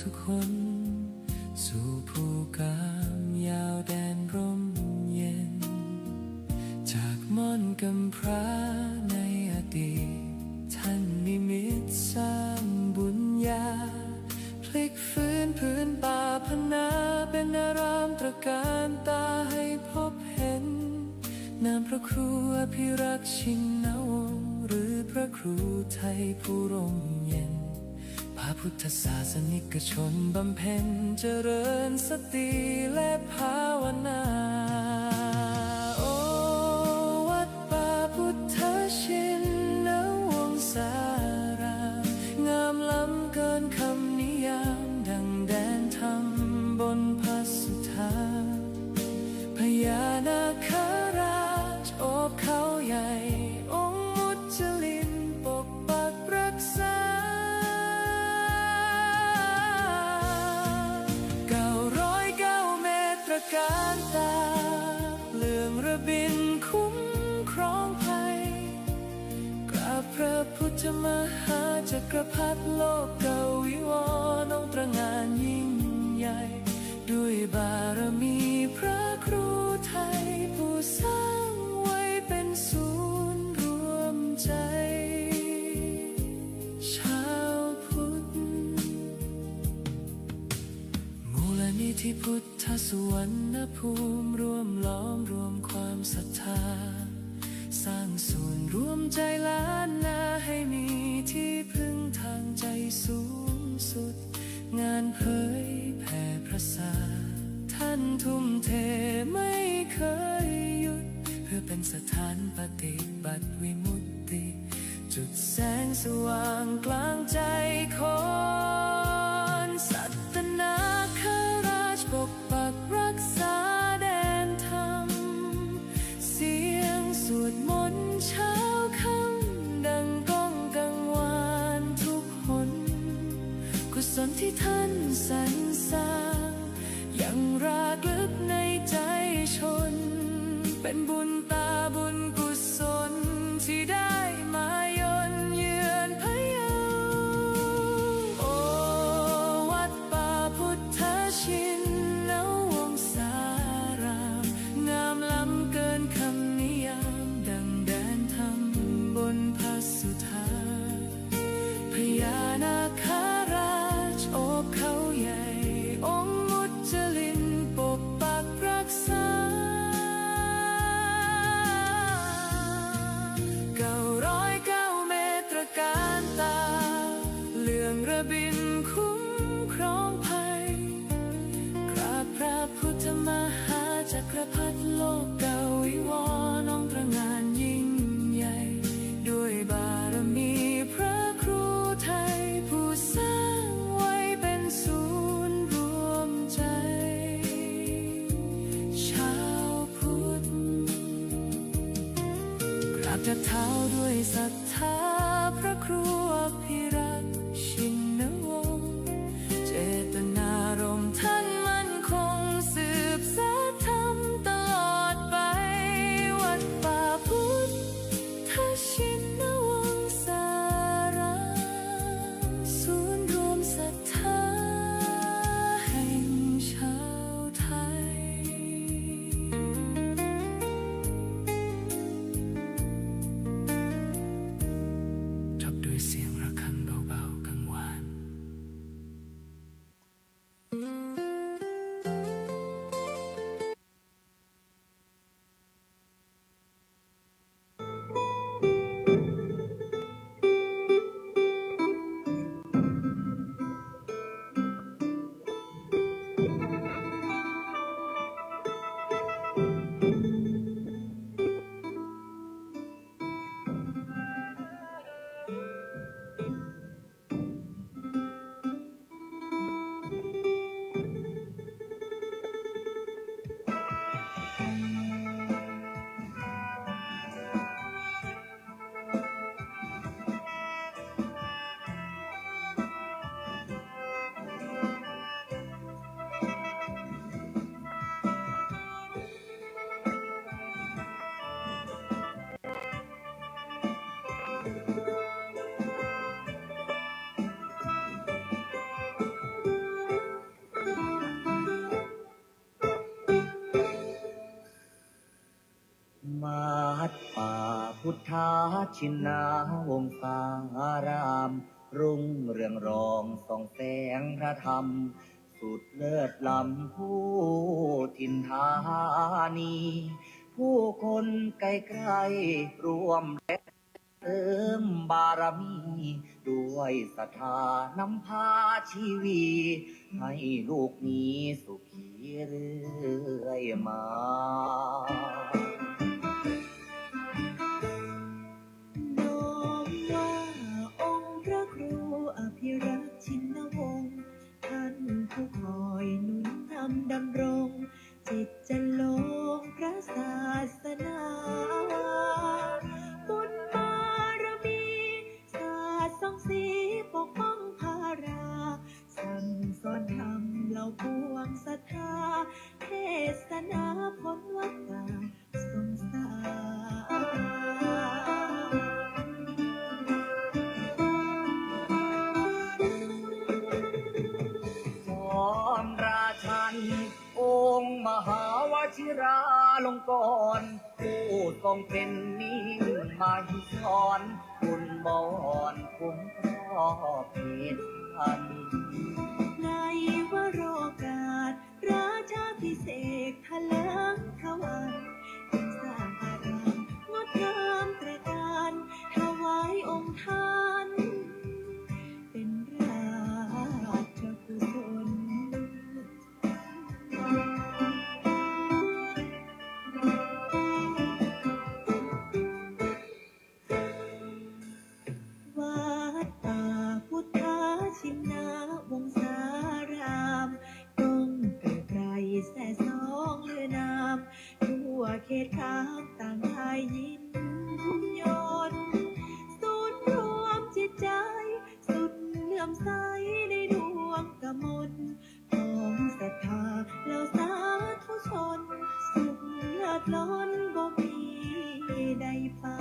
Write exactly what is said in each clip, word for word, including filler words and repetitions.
ทุกคน สู่ภูกามยาวแดนร่มเย็น จากม่อนกำพร้าในอดีต ท่านนิมิตสร้างบุญญา พลิกฟื้นผืนป่าพนาเป็นอารามตระการตาให้พบเห็น นามพระครูอภิรักษ์ชินวงศ์ หรือพระครูไทยผู้ร่มเย็น พระพุทธศาสนิกชนบำเพ็ญเจริญสติและภาวนา โอ วัดป่าพุทธชินวงศาราม งามล้ำเกินคำนิยาม ดังแดนธรรมบนพระสุธา พญานาคราชโอบเขาใหญ่ องค์มุจลินปกปักรักษา เก้าร้อยเก้าเมตรตระการตา เรื่องระบินคุ้มครองภัย กราบพระพุทธมหาจักรพรรดิโลกวิวรณ์ องค์ตระหง่านยิ่งใหญ่ ด้วยบารมีพระครูไทย ผู้สร้างไว้เป็นศูนย์รวมใจ ชาวพุทธ มูลนิธิพุทธสุวรรณภูมิ ร่วมหลอมรวมความศรัทธา สร้างศูนย์รวมใจล้านนา ให้มีที่พึ่งทางใจสูงสุด งานเผยแผ่พระศาสนา ท่านทุ่มเทไม่เคยหยุด เพื่อเป็นสถานปฏิบัติวิมุตติ จุดแสงสว่างกลางใจคน สัตนาคราชปกปักรักษาแดนธรรม เสียงสวดมนต์เช้าค่ำดังก้องกังวานทุกหน กุศลที่ท่านสรรสร้าง ยังรากลึกในใจชน เป็นบุญตาบุญกุศลที่ได้มาเยือนพะเยา โอ วัดป่าพุทธชินวงศาราม งามล้ำเกินคำนิยาม ดังแดนธรรมบนพระสุธา พญานาคราชโอบเขาใหญ่ องค์มุจลินปกปักรักษา เก้าร้อยเก้าเมตรตระการตา เรื่องระบินคุ้มครองภัย กราบพระพุทธมหาจักรพรรดิโลกวิวรณ์ องค์ตระหง่านยิ่งใหญ่ ด้วยบารมีพระครูไทย ผู้สร้างไว้เป็นศูนย์รวมใจ ชาวพุทธ กราบเท้าด้วยศรัทธาพระครูอภิรักษ์ชินวงศ์ เจตนารมณ์ท่านมั่นคง สืบสานธรรมตลอดไป วัดป่าพุทธชินวงศาราม ศูนย์รวมศรัทธาแห่งชาวไทย เ พุทธชินนาวงศาราม รุ่งเรืองรองส่องแสงพระธรรม สุดเลิศล้ำผู้ถิ่นธานี ผู้คนไกลๆร่วมแรงเสริมบารมี ด้วยศรัทธานำพาชีวี ให้ลูกมีสุขีเรื่อยมา น้อมว่าองค์พระครูอภิรักษ์ชินวงศ์ ท่านผู้คอยหนุนนำดำรง จิตจะลงพระศาสนา บุญบารมี สาดส่องสีปกป้องพารา สั่งสอนธรรมเหล่าปวงศรัทธา เทศนาพ้นวัฏฏะสงสาร จอมราชัน องค์มหาวชิราลงกรณ์ ผู้ทรงเป็นมิ่งมหิศร บุญบอนคุ้มครอบเขตพัน ในวโรกาส ราชาภิเษกถลิงทวัน จึงสร้างอารามงดงามตระการ ถวายองค์ท่าน เป็นราชกุศล วัดป่าพุทธชินนาวงศาราม ก้องเกริกไกรแซ่ซ้องลือนาม ทั่วเขตคามต่างได้ยินยน ศูนย์รวมจิตใจ สุดเลื่อมใสในดวงกมล ของศรัทธาเหล่าสาธุชน สุขเลิศล้นบ่มีใดปาน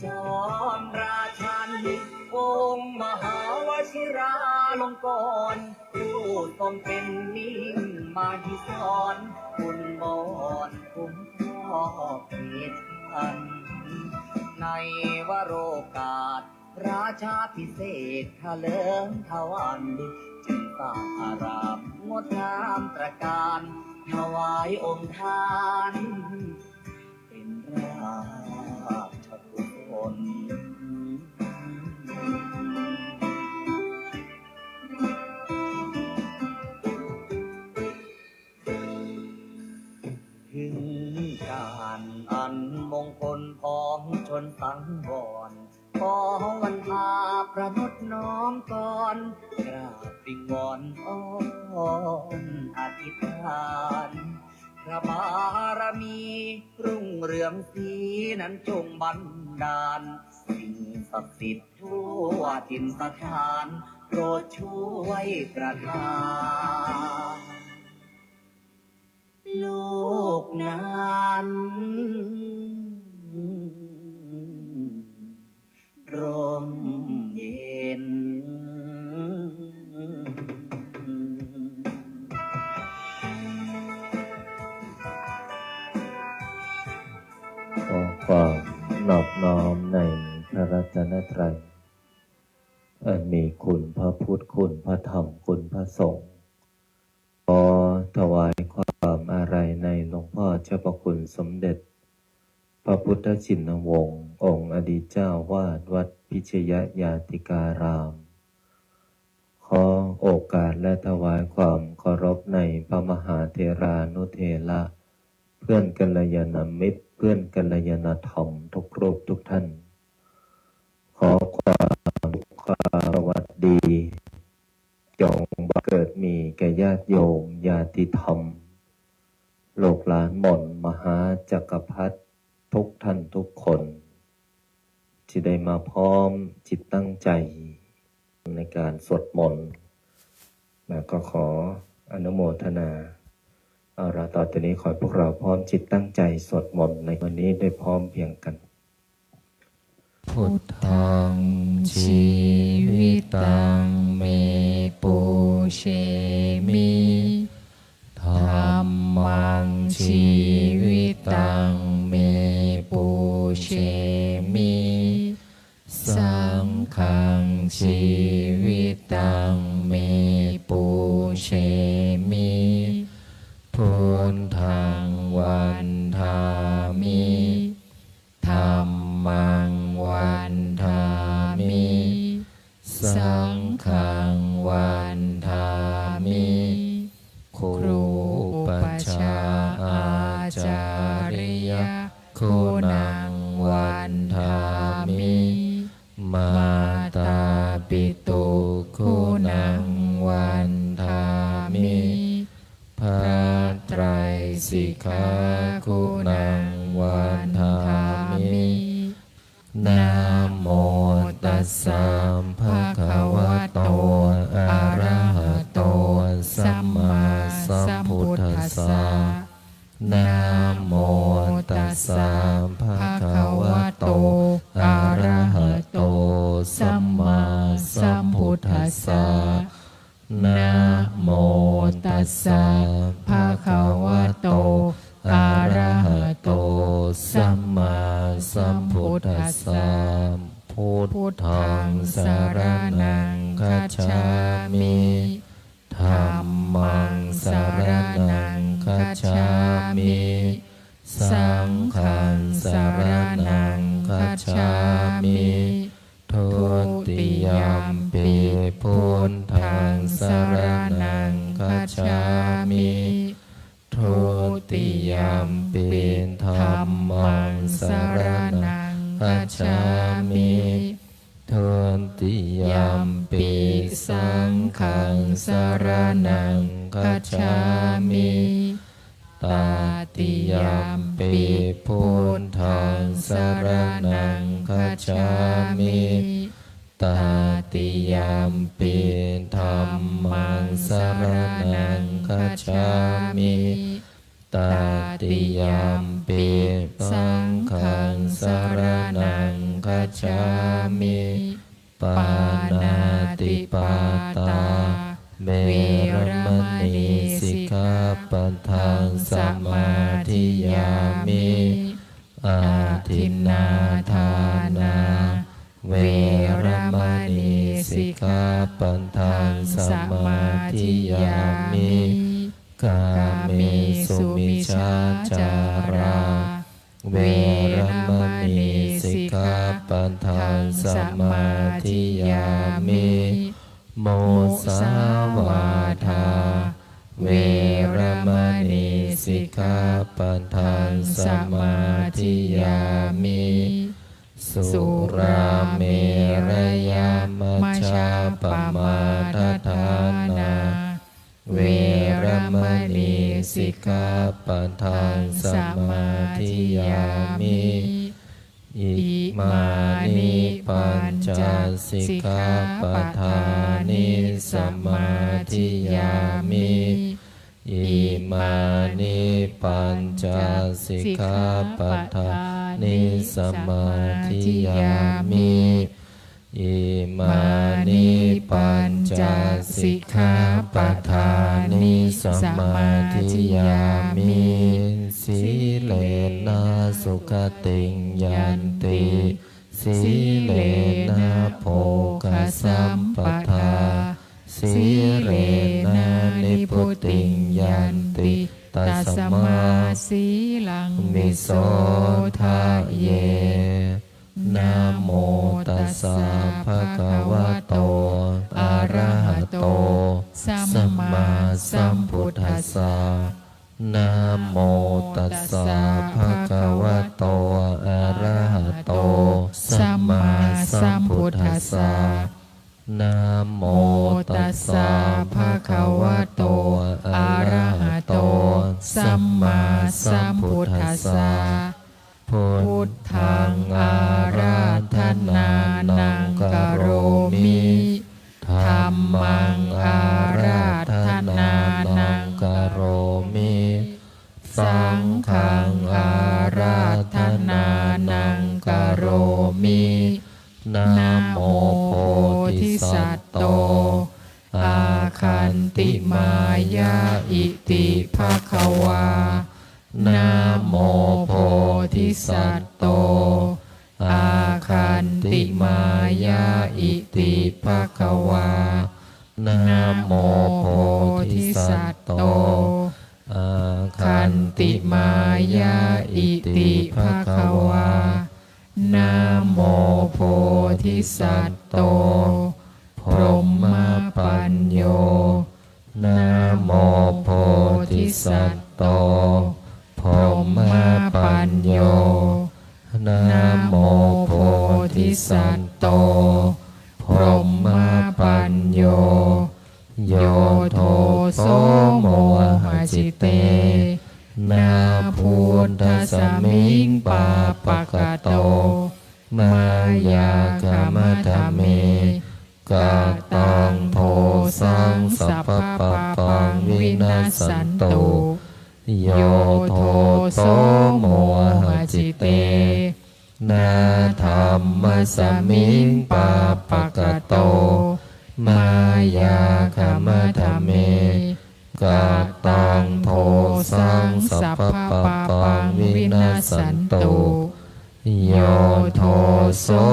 จอมราชัน องค์มหาวชิราลงกรณ์ ผู้ทรงเป็นมิ่งมหิศร บุญบอนคุ้มครอบเขตพัน ในวโรกาส ราชาภิเษกถลิงทวัน จึงสร้างอารามงดงามตระการ ถวายองค์ท่าน เป็นราชกุศล ถึงการอันมงคลของชนสังวร ขอวันพาประนดน้อมกร กราบวิงวอนอ้อนอธิษฐาน พระบารมีรุ่งเรืองสีนั้นจงบันดาล สิ่งศักดิ์สิทธิ์ทั่วถิ่นสถาน โปรดช่วยประทาน โลกนั้นร่มเย็น ขอกราบนอบน้อมในพระรัตนตรัย อันมีคุณพระพุทธ คุณพระธรรม คุณพระสงฆ์ ขอถวายความอาลัยในหลวงพ่อเจ้าพระคุณสมเด็จ พระพุทธชินวงศ์ องค์อดีตเจ้าวาดวัดพิชยญาติการาม ขอโอกาสและถวายความเคารพในพระมหาเถรานุเถระ เพื่อนกัลยาณมิตร เพื่อนกัลยาณธรรมทุกรูปทุกท่าน ขอความสุขความสวัสดี จงบังเกิดมีแก่ญาติโยมญาติธรรม ลูกหลานหม่อนมหาจักรพรรดิทุกท่านทุกคน ที่ได้มาพร้อมจิตตั้งใจในการสวดมนต์ นะ ก็ขออนุโมทนา เอาละ ต่อจากนี้ขอให้พวกเราพร้อมจิตตั้งใจสวดมนต์ในวันนี้ด้วยพร้อมเพรียงกัน Buddhaṃ jīvitaṃ me pūjemi, dhammaṃ jīvitaṃ me pūjemi, saṅghaṃ jīvitaṃ me pūjemi, buddhaṃ vandāmi, dhammaṃ vandāmi, saṅghaṃ vandāmi. ครูอุปัชฌาย์อาจาริยะ guṇaṃ vandāmi, mātāpituguṇaṃ vandāmi, พระไตรสิกขา guṇaṃ vandāmi. Namo tassa bhagavato arahato sammāsambuddhassa. Namo tassa bhagavato arahato sammāsambuddhassa. Namo tassa bhagavato arahato sammāsambuddhassa. Buddhaṃ saraṇaṃ gacchāmi. Dhammaṃ saraṇaṃ gacchāmi. Saṅghaṃ saraṇaṃ gacchāmi. Dutiyampi buddhaṃ saraṇaṃ gacchāmi. Dutiyampi dhammaṃ saraṇaṃ gacchāmi. Dutiyampi saṅghaṃ saraṇaṃ gacchāmi. Tatiyampi buddhaṃ saraṇaṃ gacchāmi. Tatiyampi dhammaṃ saraṇaṃ gacchāmi. Tatiyampi saṅghaṃ saraṇaṃ gacchāmi. Pāṇātipātā veramaṇī sikkhāpadaṃ samādiyāmi. Adinnādānā veramaṇī sikkhāpadaṃ samādiyāmi. Kāmesu micchācārā veramaṇī sikkhāpadaṃ samādiyāmi. Musāvādā veramaṇī sikkhāpadaṃ samādiyāmi. Surāmerayamajjapamādaṭṭhānā veramaṇī sikkhāpadaṃ samādiyāmi. Imāni pañca sikkhāpadāni samādiyāmi. Imāni pañca sikkhāpadāni samādiyāmi. Imāni pañca sikkhāpadāni samādiyāmi. Sīlena sugatiṃ yanti, sīlena bhogasampadā, sīlena nibbutiṃ yanti, tasmā sīlaṃ visodhaye. Namo tassa bhagavato arahato sammāsambuddhassa. Namo tassa bhagavato arahato sammāsambuddhassa. Namo tassa bhagavato arahato sammāsambuddhassa. Buddhaṃ ārādhanānaṃ karomi. Dhammaṃ ārādhanānaṃ karomi. Saṅghaṃ ārādhanānaṃ karomi. Namo bodhisatto āgantimāya iti bhagavā. Namo bodhisatto āgantimāya iti bhagavā. Namo bodhisatto āgantimāya iti bhagavā. Namo bodhisatto brahmapañño. Namo bodhisatto brahmapañño. Namo bodhisatto brahmapañño. Yo doso mohacitena buddhasmiṃ pāpakato mayā khamatha me kataṃ dosaṃ sabbapāpaṃ vinassantu. Yo doso mohacitena dhammasmiṃ pāpakato mayā khamatha me kataṃ dosaṃ sabbapāpaṃ vinassantu. Yo doso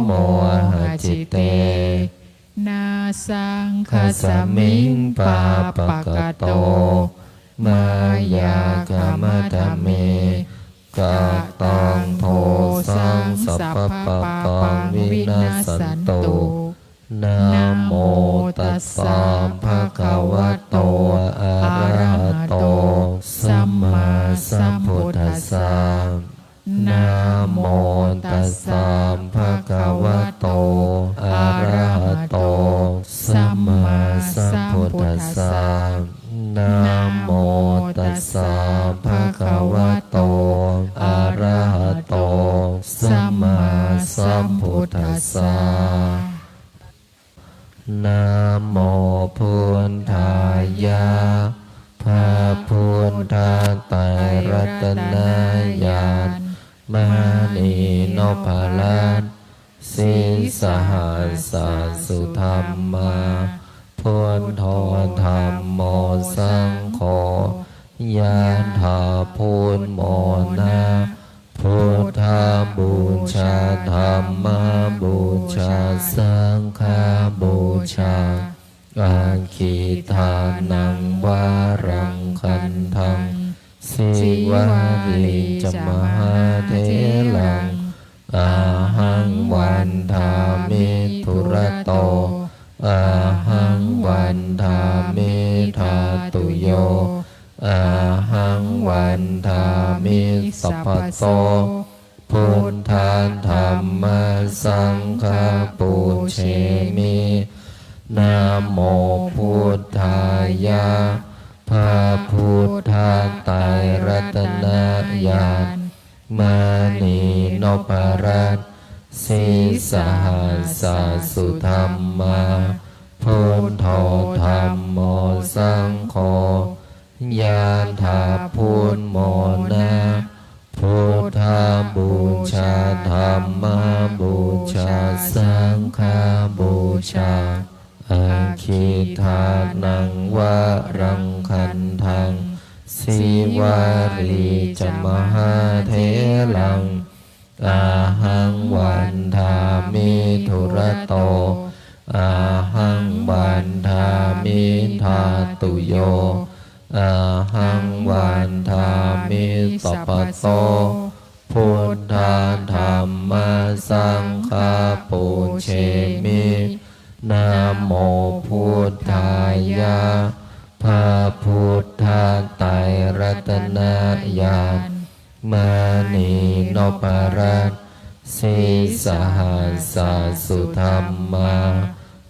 mohacitena saṅghasmiṃ pāpakato mayā khamatha me kataṃ dosaṃ sabbapāpaṃ vinassantu. Namo tassa bhagavato arahato sammāsambuddhassa. Namo tassa bhagavato arahato sammāsambuddhassa. Namo tassa bhagavato arahato sammāsambuddhassa. Namo buddhāya. พระพุทธไตรรัตนญาณ มณีนพรัตน์ sīsahassa sudhammā, buddho dhammo saṅgho, ยะถา พุทโธ นะ พุทธบูชา ธัมมบูชา สังฆบูชา Aggīdānaṃ varaṃ gandhaṃ, Sīvalī ca mahātheraṃ, ahaṃ vandāmi dūrato, ahaṃ vandāmi dhātuyo, ahaṃ vandāmi sabbato, buddha dhamma saṅgha pūjemi. Namo buddhāya. พระพุทธไตรรัตนญาณ มณีนพรัตน์ sīsahassa sudhammā, buddho dhammo saṅgho, ยะถา พุทโธ นะ พุทธบูชา ธัมมบูชา สังฆบูชา Aggīdānaṃ varaṃ gandhaṃ, Sīvalī ca mahātheraṃ, ahaṃ vandāmi dūrato, ahaṃ vandāmi dhātuyo, ahaṃ vandāmi sabbato, buddha dhamma saṅgha pūjemi. Namo buddhāya. พระพุทธไตรรัตนญาณ มณีนพรัตน์ sīsahassa sudhammā,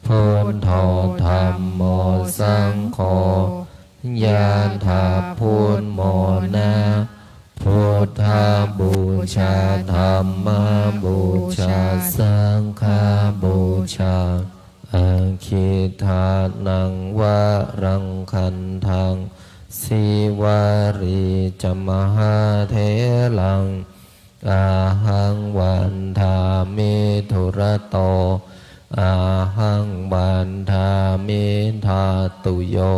buddho dhammo saṅgho, yādabuddhamona, buddhapūjā dhammapūjā saṅghapūjā. Aggidānaṃ varaṃ gandhaṃ, sīvalī ca mahātheraṃ, ahaṃ vandāmi dūrato, ahaṃ vandāmi dhātuyo,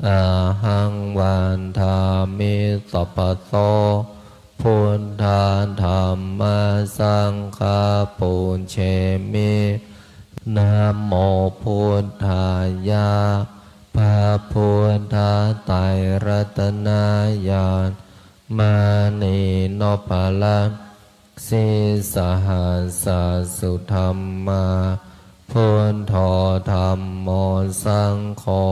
ahaṃ vandāmi sabbaso, buddha dhamma saṅgha pūjemi. Namo buddhāya. พระพุทธไตรรัตนญาณ มณีนพรัตน์ sīsahassa sudhammā, buddho dhammo saṅgho,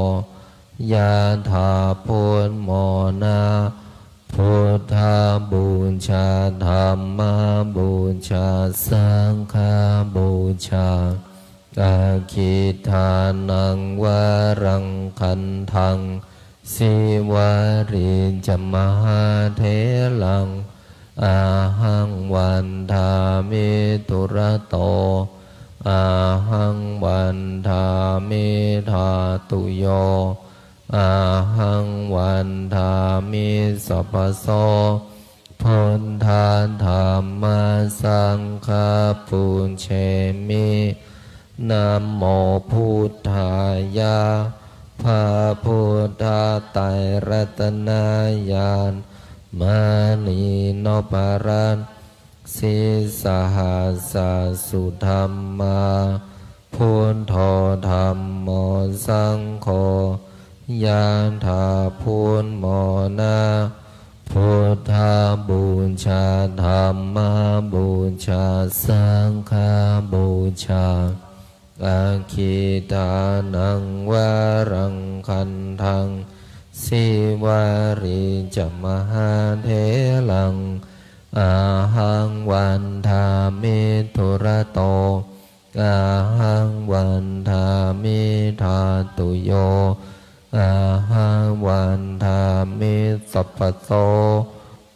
yādabuddhamona, buddhapūjā dhammapūjā saṅghapūjā. Aggidānaṃ varaṃ gandhaṃ, sīvalī ca mahātheraṃ, ahaṃ vandāmi dūrato, ahaṃ vandāmi dhātuyo, ahaṃ vandāmi sabbaso, buddha dhamma saṅgha pūjemi. Namo buddhāya. พระพุทธไตรรัตนญาณ มณีนพรัตน์ sīsahassa sudhammā, buddho dhammo saṅgho, yādabuddhamona, buddhapūjā dhammapūjā saṅghapūjā. Aggidānaṃ varaṃ gandhaṃ, sīvalī ca mahātheraṃ, ahaṃ vandāmi dūrato, ahaṃ vandāmi dhātuyo, ahaṃ vandāmi sabbaso,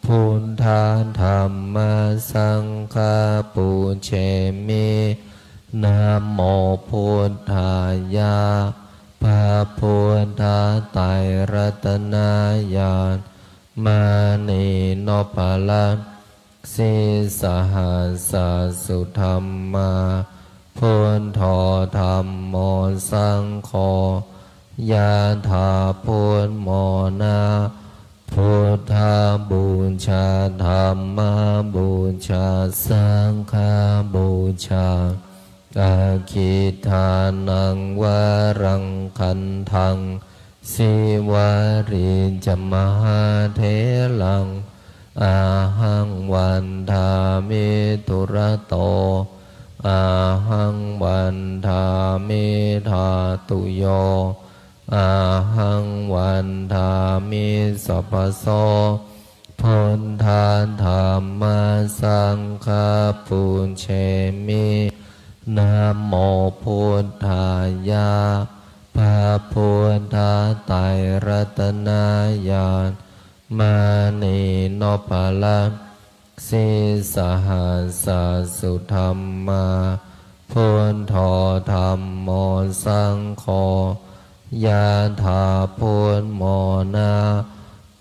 buddha dhamma saṅgha pūjemi. Namo buddhāya. พระพุทธไตรรัตนญาณ มณีนพรัตน์ sīsahassa sudhammā, buddho dhammo saṅgho, yādabuddhamona, buddhapūjā dhammapūjā saṅghapūjā. Aggidānaṃ varaṃ gandhaṃ, sīvalī ca mahātheraṃ, ahaṃ vandāmi dūrato, ahaṃ vandāmi dhātuyo, ahaṃ vandāmi sabbaso, buddha dhamma saṅgha pūjemi. Namo buddhāya. พระพุทธไตรรัตนญาณ มณีนพรัตน์ sīsahassa sudhammā, buddho dhammo saṅgho, yādabuddhamona,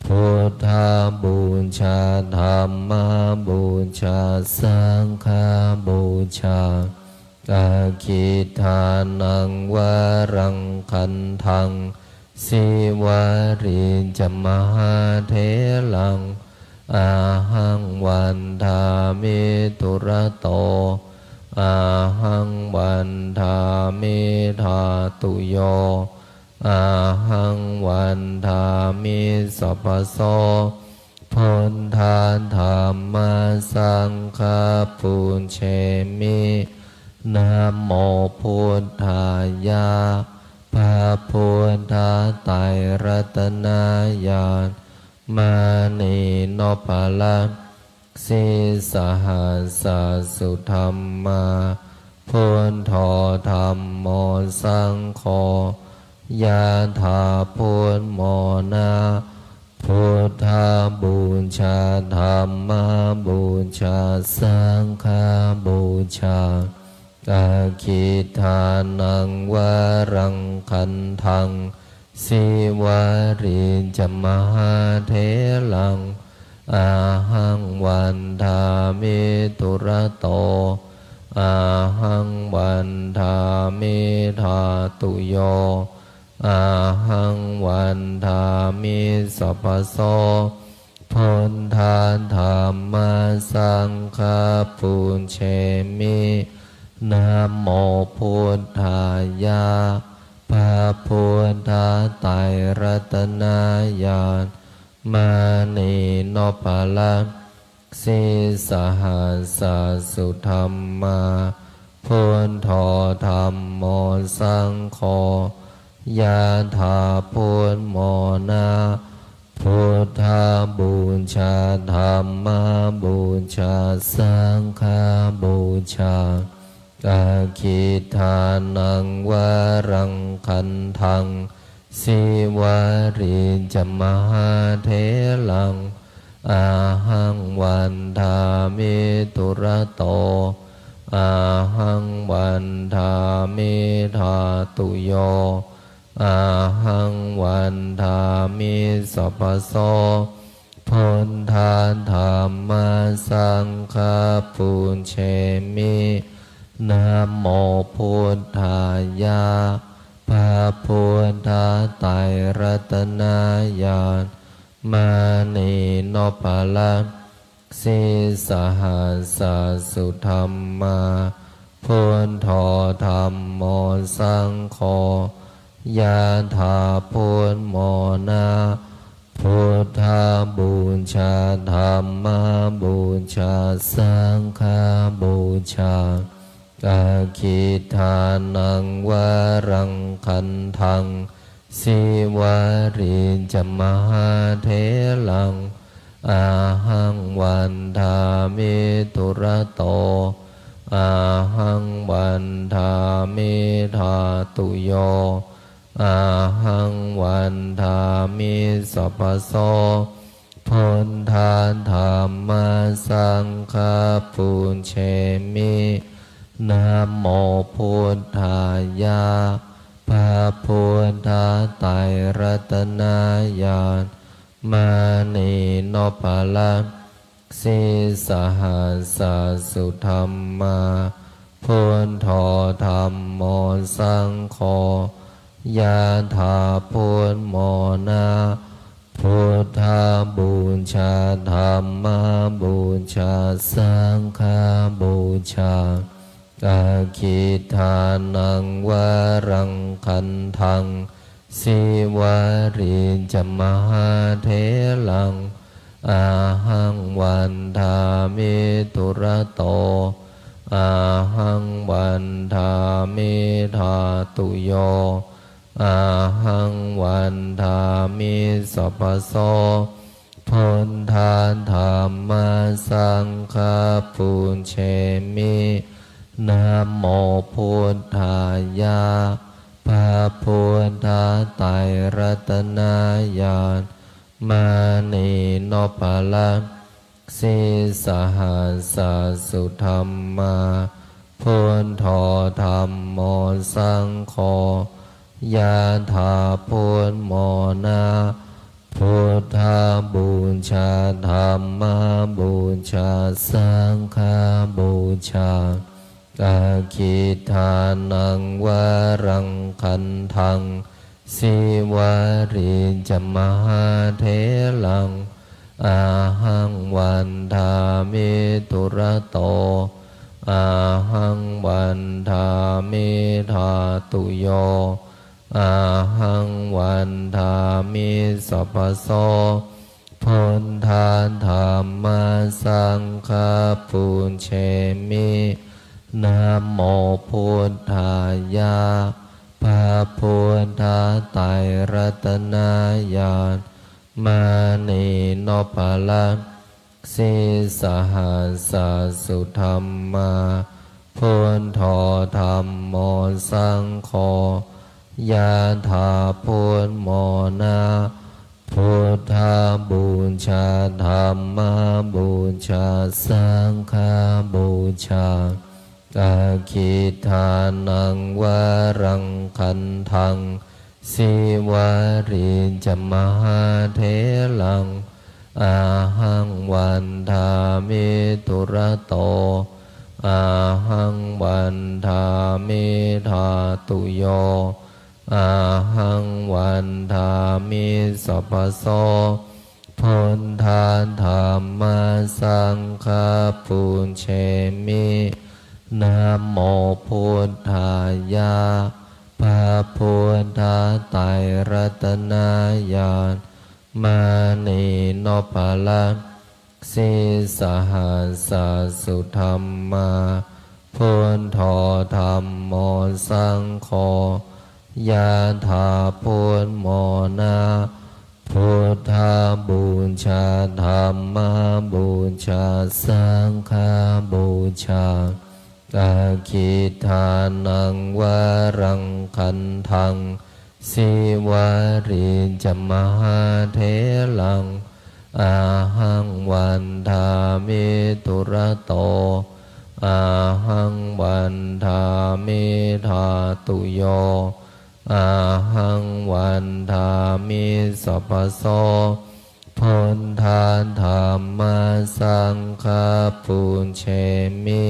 buddhapūjā dhammapūjā saṅghapūjā. Aggidānaṃ varaṃ gandhaṃ, sīvalī ca mahātheraṃ, ahaṃ vandāmi dūrato, ahaṃ vandāmi dhātuyo, ahaṃ vandāmi sabbaso, buddha dhamma saṅgha pūjemi. Namo buddhāya. พระพุทธไตรรัตนญาณ มณีนพรัตน์ sīsahassa sudhammā, buddho dhammo saṅgho, yathā buddhamona. Buddhapūjā, dhammapūjā, saṅghapūjā. Aggidānaṃ varaṃ gandhaṃ, Sīvalī ca mahātheraṃ, ahaṃ vandāmi dūrato, ahaṃ vandāmi dhātuyo, ahaṃ vandāmi sabbaso. Buddha dhamma saṅgha pūjemi. Namo buddhāya. พระพุทธไตรรัตนญาณ มณีนพรัตน์ sīsahassa sudhammā, buddho dhammo saṅgho, yathā buddhamona. Buddhapūjā, dhammapūjā, saṅghapūjā. Aggidānaṃ varaṃ gandhaṃ, Sīvalī ca mahātheraṃ, ahaṃ vandāmi dūrato, ahaṃ vandāmi dhātuyo, ahaṃ vandāmi sabbaso. Buddha dhamma saṅgha pūjemi. Namo buddhāya. พระพุทธไตรรัตนญาณ มณีนพรัตน์ sīsahassa sudhammā, buddho dhammo saṅgho, yathā buddhamona. Buddhapūjā, dhammapūjā, saṅghapūjā. Aggidānaṃ varaṃ gandhaṃ, Sīvalī ca mahātheraṃ, ahaṃ vandāmi dūrato, ahaṃ vandāmi dhātuyo, ahaṃ vandāmi sabbaso. Buddha dhamma saṅgha pūjemi. Namo buddhāya. พระพุทธไตรรัตนญาณ มณีนพรัตน์ sīsahassa sudhammā, buddho dhammo saṅgho, yathā buddhamona. Buddhapūjā, dhammapūjā, saṅghapūjā. Aggidānaṃ varaṃ gandhaṃ, Sīvalī ca mahātheraṃ, ahaṃ vandāmi dūrato, ahaṃ vandāmi dhātuyo, ahaṃ vandāmi sabbaso. Buddha dhamma saṅgha pūjemi. Namo buddhāya. พระพุทธไตรรัตนญาณ มณีนพรัตน์ sīsahassa sudhammā, buddho dhammo saṅgho, yathā buddhamona. Buddhapūjā, dhammapūjā, saṅghapūjā. Aggidānaṃ varaṃ gandhaṃ, Sīvalī ca mahātheraṃ, ahaṃ vandāmi dūrato, ahaṃ vandāmi dhātuyo, ahaṃ vandāmi sabbaso. Buddha dhamma saṅgha pūjemi. Namo buddhāya. พระพุทธไตรรัตนญาณ มณีนพรัตน์ sīsahassa sudhammā, buddho dhammo saṅgho, yathā buddhamona. Buddhapūjā, dhammapūjā, saṅghapūjā, aggidānaṃ varaṃ gandhaṃ, sīvalī ca mahātheraṃ, ahaṃ vandāmi dūrato, ahaṃ vandāmi dhātuyo, ahaṃ vandāmi sabbaso. Buddha dhamma saṅgha pūjemi. Namo buddhāya. พระพุทธไตรรัตนญาณ มณีนพรัตน์ sīsahassa sudhammā, buddho dhammo saṅgho, yathā buddhamona. Buddhapūjā, dhammapūjā, saṅghapūjā, aggidānaṃ varaṃ gandhaṃ, sīvalī ca mahātheraṃ, ahaṃ vandāmi dūrato, ahaṃ vandāmi dhātuyo, ahaṃ vandāmi sabbaso. Buddha dhamma saṅgha pūjemi.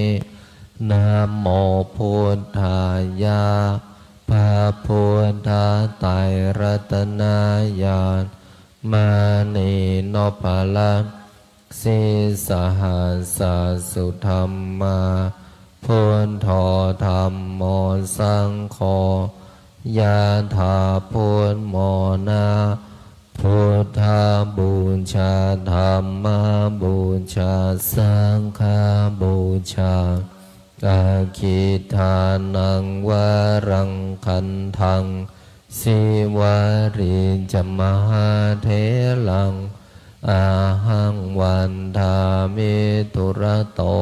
Namo buddhāya. พระพุทธไตรรัตนญาณ มณีนพรัตน์ sīsahassa sudhammā, buddho dhammo saṅgho, yathā buddhamona. Buddhapūjā, dhammapūjā, saṅghapūjā, aggidānaṃ varaṃ gandhaṃ, sīvalī ca mahātheraṃ, ahaṃ vandāmi dūrato,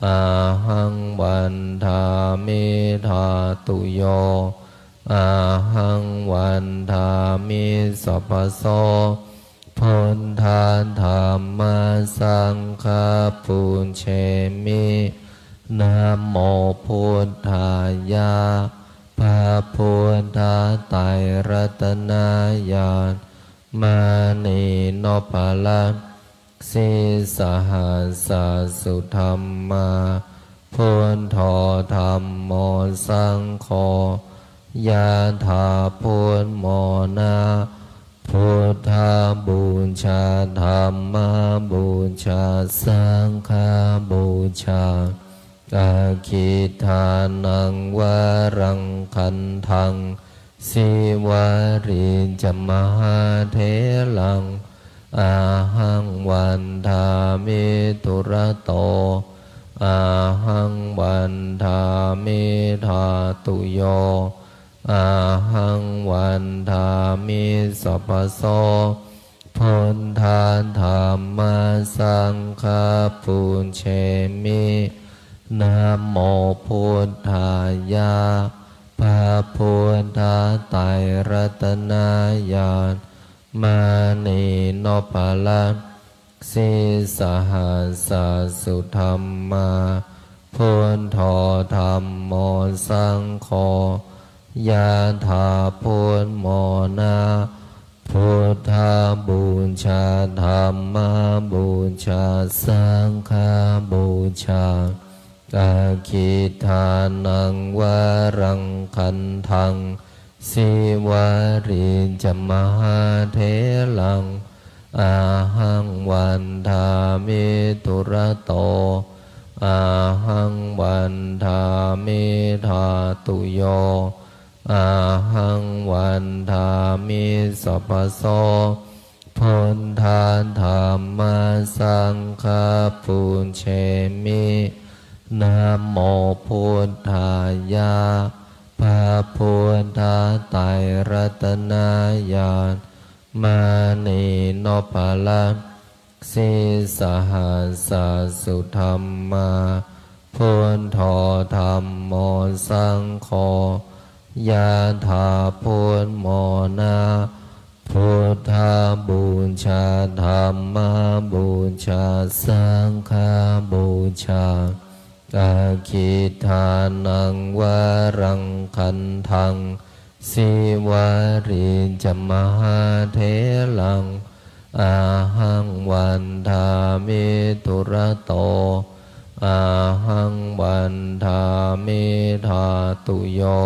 ahaṃ vandāmi dhātuyo, ahaṃ vandāmi sabbaso. Buddha dhamma saṅgha pūjemi. Namo buddhāya. พระพุทธไตรรัตนญาณ มณีนพรัตน์ sīsahassa sudhammā, buddho dhammo saṅgho, yathā buddhamona. Buddhapūjā, dhammapūjā, saṅghapūjā, aggidānaṃ varaṃ gandhaṃ, sīvalī ca mahātheraṃ, ahaṃ vandāmi dūrato, ahaṃ vandāmi dhātuyo, ahaṃ vandāmi sabbaso. Buddha dhamma saṅgha pūjemi. Namo buddhāya. พระพุทธไตรรัตนญาณ มณีนพรัตน์ sīsahassa sudhammā, buddho dhammo saṅgho, yathā buddhamona. Buddhapūjā, dhammapūjā, saṅghapūjā, aggidānaṃ varaṃ gandhaṃ, sīvalī ca mahātheraṃ, ahaṃ vandāmi dūrato, ahaṃ vandāmi dhātuyo, ahaṃ vandāmi sabbaso. Buddha dhamma saṅgha pūjemi. Namo buddhāya. พระพุทธไตรรัตนญาณ มณีนพรัตน์ sīsahassa sudhammā, buddho dhammo saṅgho, yathā buddhamona. Buddhapūjā, dhammapūjā, saṅghapūjā, aggidānaṃ varaṃ gandhaṃ, sīvalī ca mahātheraṃ, ahaṃ vandāmi dūrato, ahaṃ vandāmi dhātuyo,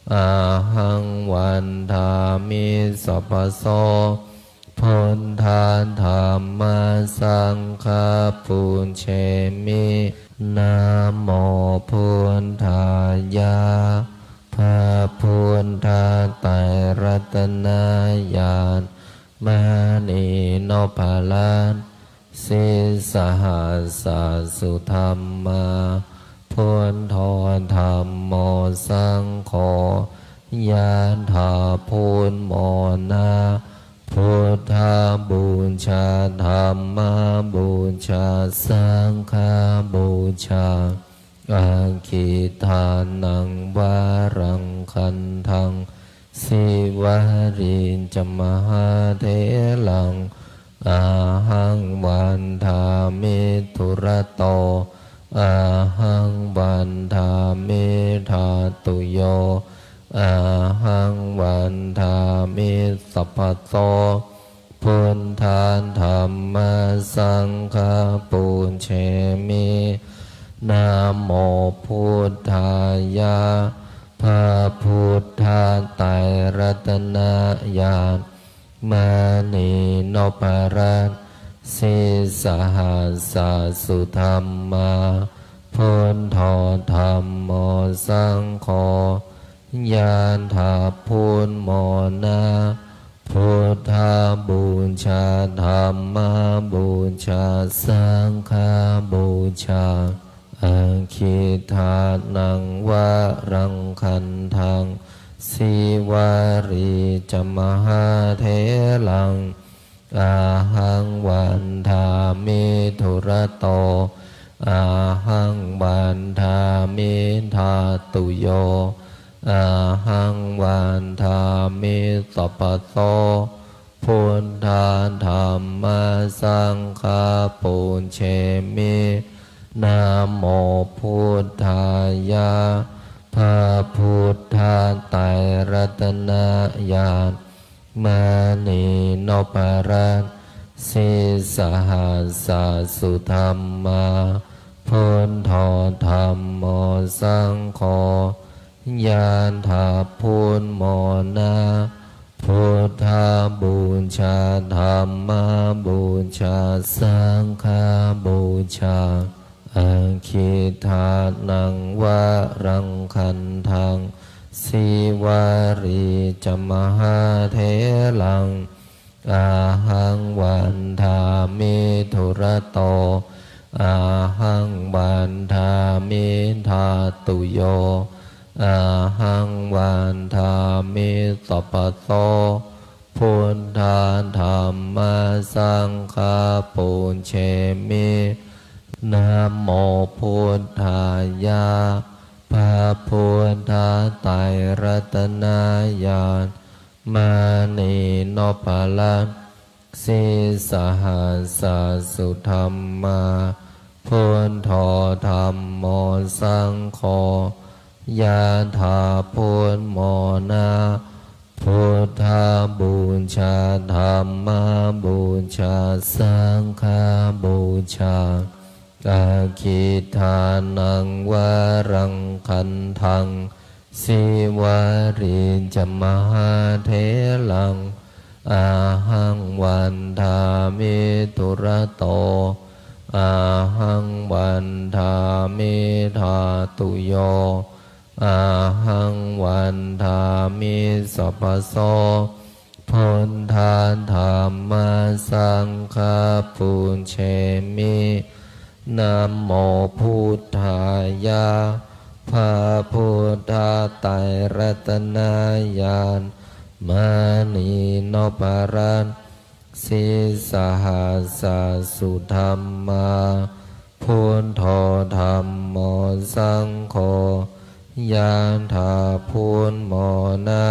ahaṃ vandāmi sabbaso. Buddha dhamma saṅgha pūjemi. Namo buddhāya. พระพุทธไตรรัตนญาณ มณีนพรัตน์ sīsahassa sudhammā, buddho dhammo saṅgho, yathā buddhamona. Buddhapūjā, dhammapūjā, saṅghapūjā, aggidānaṃ varaṃ gandhaṃ, sīvalī ca mahātheraṃ, ahaṃ vandāmi dūrato, ahaṃ vandāmi dhātuyo, ahaṃ vandāmi sabbaso. Buddha dhamma saṅgha pūjemi. Namo buddhāya. พระพุทธไตรรัตนญาณ มณีนพรัตน์ sīsahassa sudhammā, buddho dhammo saṅgho, yathā buddhamona. Buddhapūjā, dhammapūjā, saṅghapūjā, aggidānaṃ varaṃ gandhaṃ, sīvalī ca mahātheraṃ, ahaṃ vandāmi dūrato, ahaṃ vandāmi dhātuyo, ahaṃ vandāmi sabbaso. Buddha dhamma saṅgha pūjemi. Namo buddhāya. พระพุทธไตรรัตนญาณ มณีนพรัตน์ sīsahassa sudhammā, buddho dhammo saṅgho, yathā buddhamona. Buddhapūjā, dhammapūjā, saṅghapūjā, aggidānaṃ varaṃ gandhaṃ, sīvalī ca mahātheraṃ, ahaṃ vandāmi dūrato, ahaṃ vandāmi dhātuyo, ahaṃ vandāmi sabbaso. Buddha dhamma saṅgha pūjemi. Namo buddhāya. พระพุทธไตรรัตนญาณ มณีนพรัตน์ sīsahassa sudhammā, buddho dhammo saṅgho, yathā buddhamona. Buddhapūjā, dhammapūjā, saṅghapūjā, aggidānaṃ varaṃ gandhaṃ, sīvalī ca mahātheraṃ, ahaṃ vandāmi dūrato, ahaṃ vandāmi dhātuyo, ahaṃ vandāmi sabbaso. Buddha dhamma saṅgha pūjemi. Namo buddhāya. พระพุทธไตรรัตนญาณ มณีนพรัตน์ sīsahassa sudhammā, buddho dhammo saṅgho, yathā buddhamona.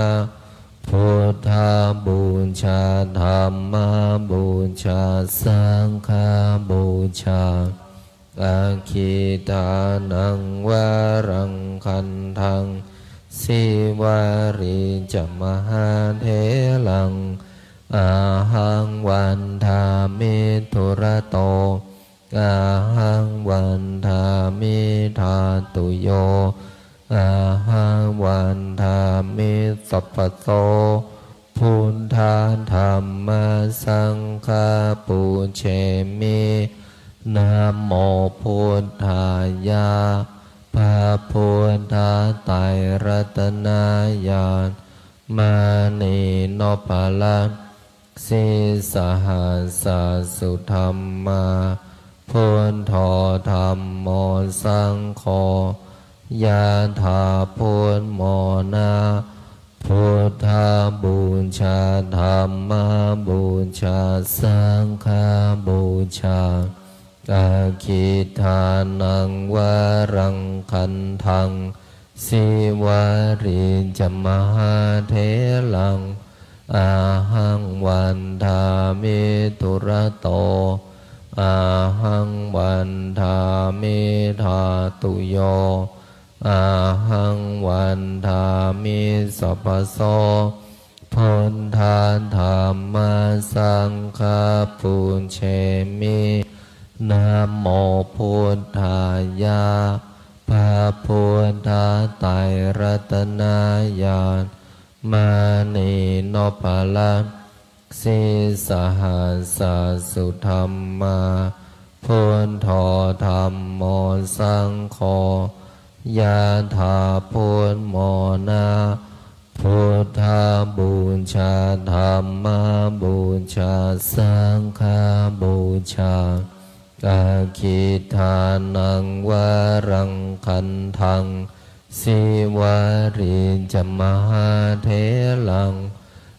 Buddhapūjā dhammapūjā saṅghapūjā, aggidānaṃ varaṃ gandhaṃ, sīvalī ca mahātheraṃ. Ahaṃ vandāmi durato, ahaṃ vandāmi dhātuyo, ahaṃ vandāmi sabbaso. Buddha dhamma saṅgha pūjemi. Namo buddhāya. พระพุทธไตรรัตนญาณ มณีนพรัตน์ sīsahassa sudhammā, buddho dhammo saṅgho, yathā buddhamona. Buddhapūjā dhammapūjā saṅghapūjā, aggidānaṃ varaṃ gandhaṃ, sīvalī ca mahātheraṃ. Ahaṃ vandāmi durato, ahaṃ vandāmi dhātuyo, ahaṃ vandāmi sabbaso. Buddha dhamma saṅgha pūjemi. Namo buddhāya. พระพุทธไตรรัตนญาณ มณีนพรัตน์ sīsahassa sudhammā, buddho dhammo saṅgho, yathā buddhamona. Buddhapūjā dhammapūjā saṅghapūjā, aggidānaṃ varaṃ gandhaṃ, sīvalī ca mahātheraṃ.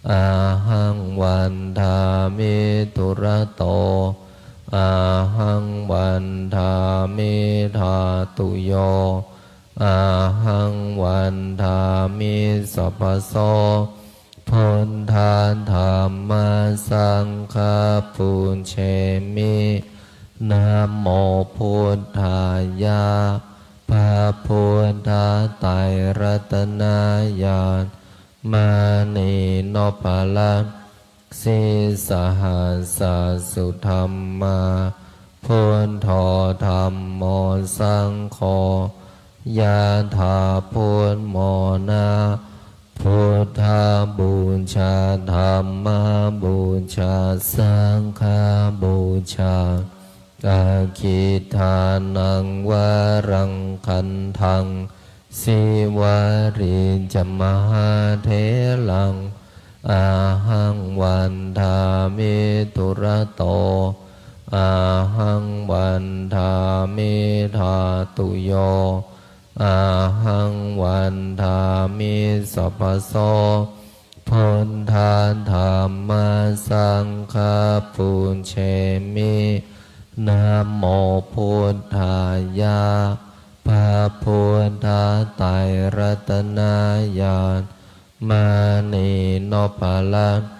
Ahaṃ vandāmi durato, ahaṃ vandāmi dhātuyo, ahaṃ vandāmi sabbaso. Buddha dhamma saṅgha pūjemi. Namo buddhāya. พระพุทธไตรรัตนญาณ มณีนพรัตน์ sīsahassa sudhammā, buddho dhammo saṅgho, yathā buddhamona. Buddhapūjā dhammapūjā saṅghapūjā, aggidānaṃ varaṃ gandhaṃ, sīvalī ca mahātheraṃ. Ahaṃ vandāmi durato, ahaṃ vandāmi dhātuyo, ahaṃ vandāmi sabbaso. Buddha dhamma saṅgha pūjemi. Namo buddhāya. พระพุทธไตรรัตนญาณ มณีนพรัตน์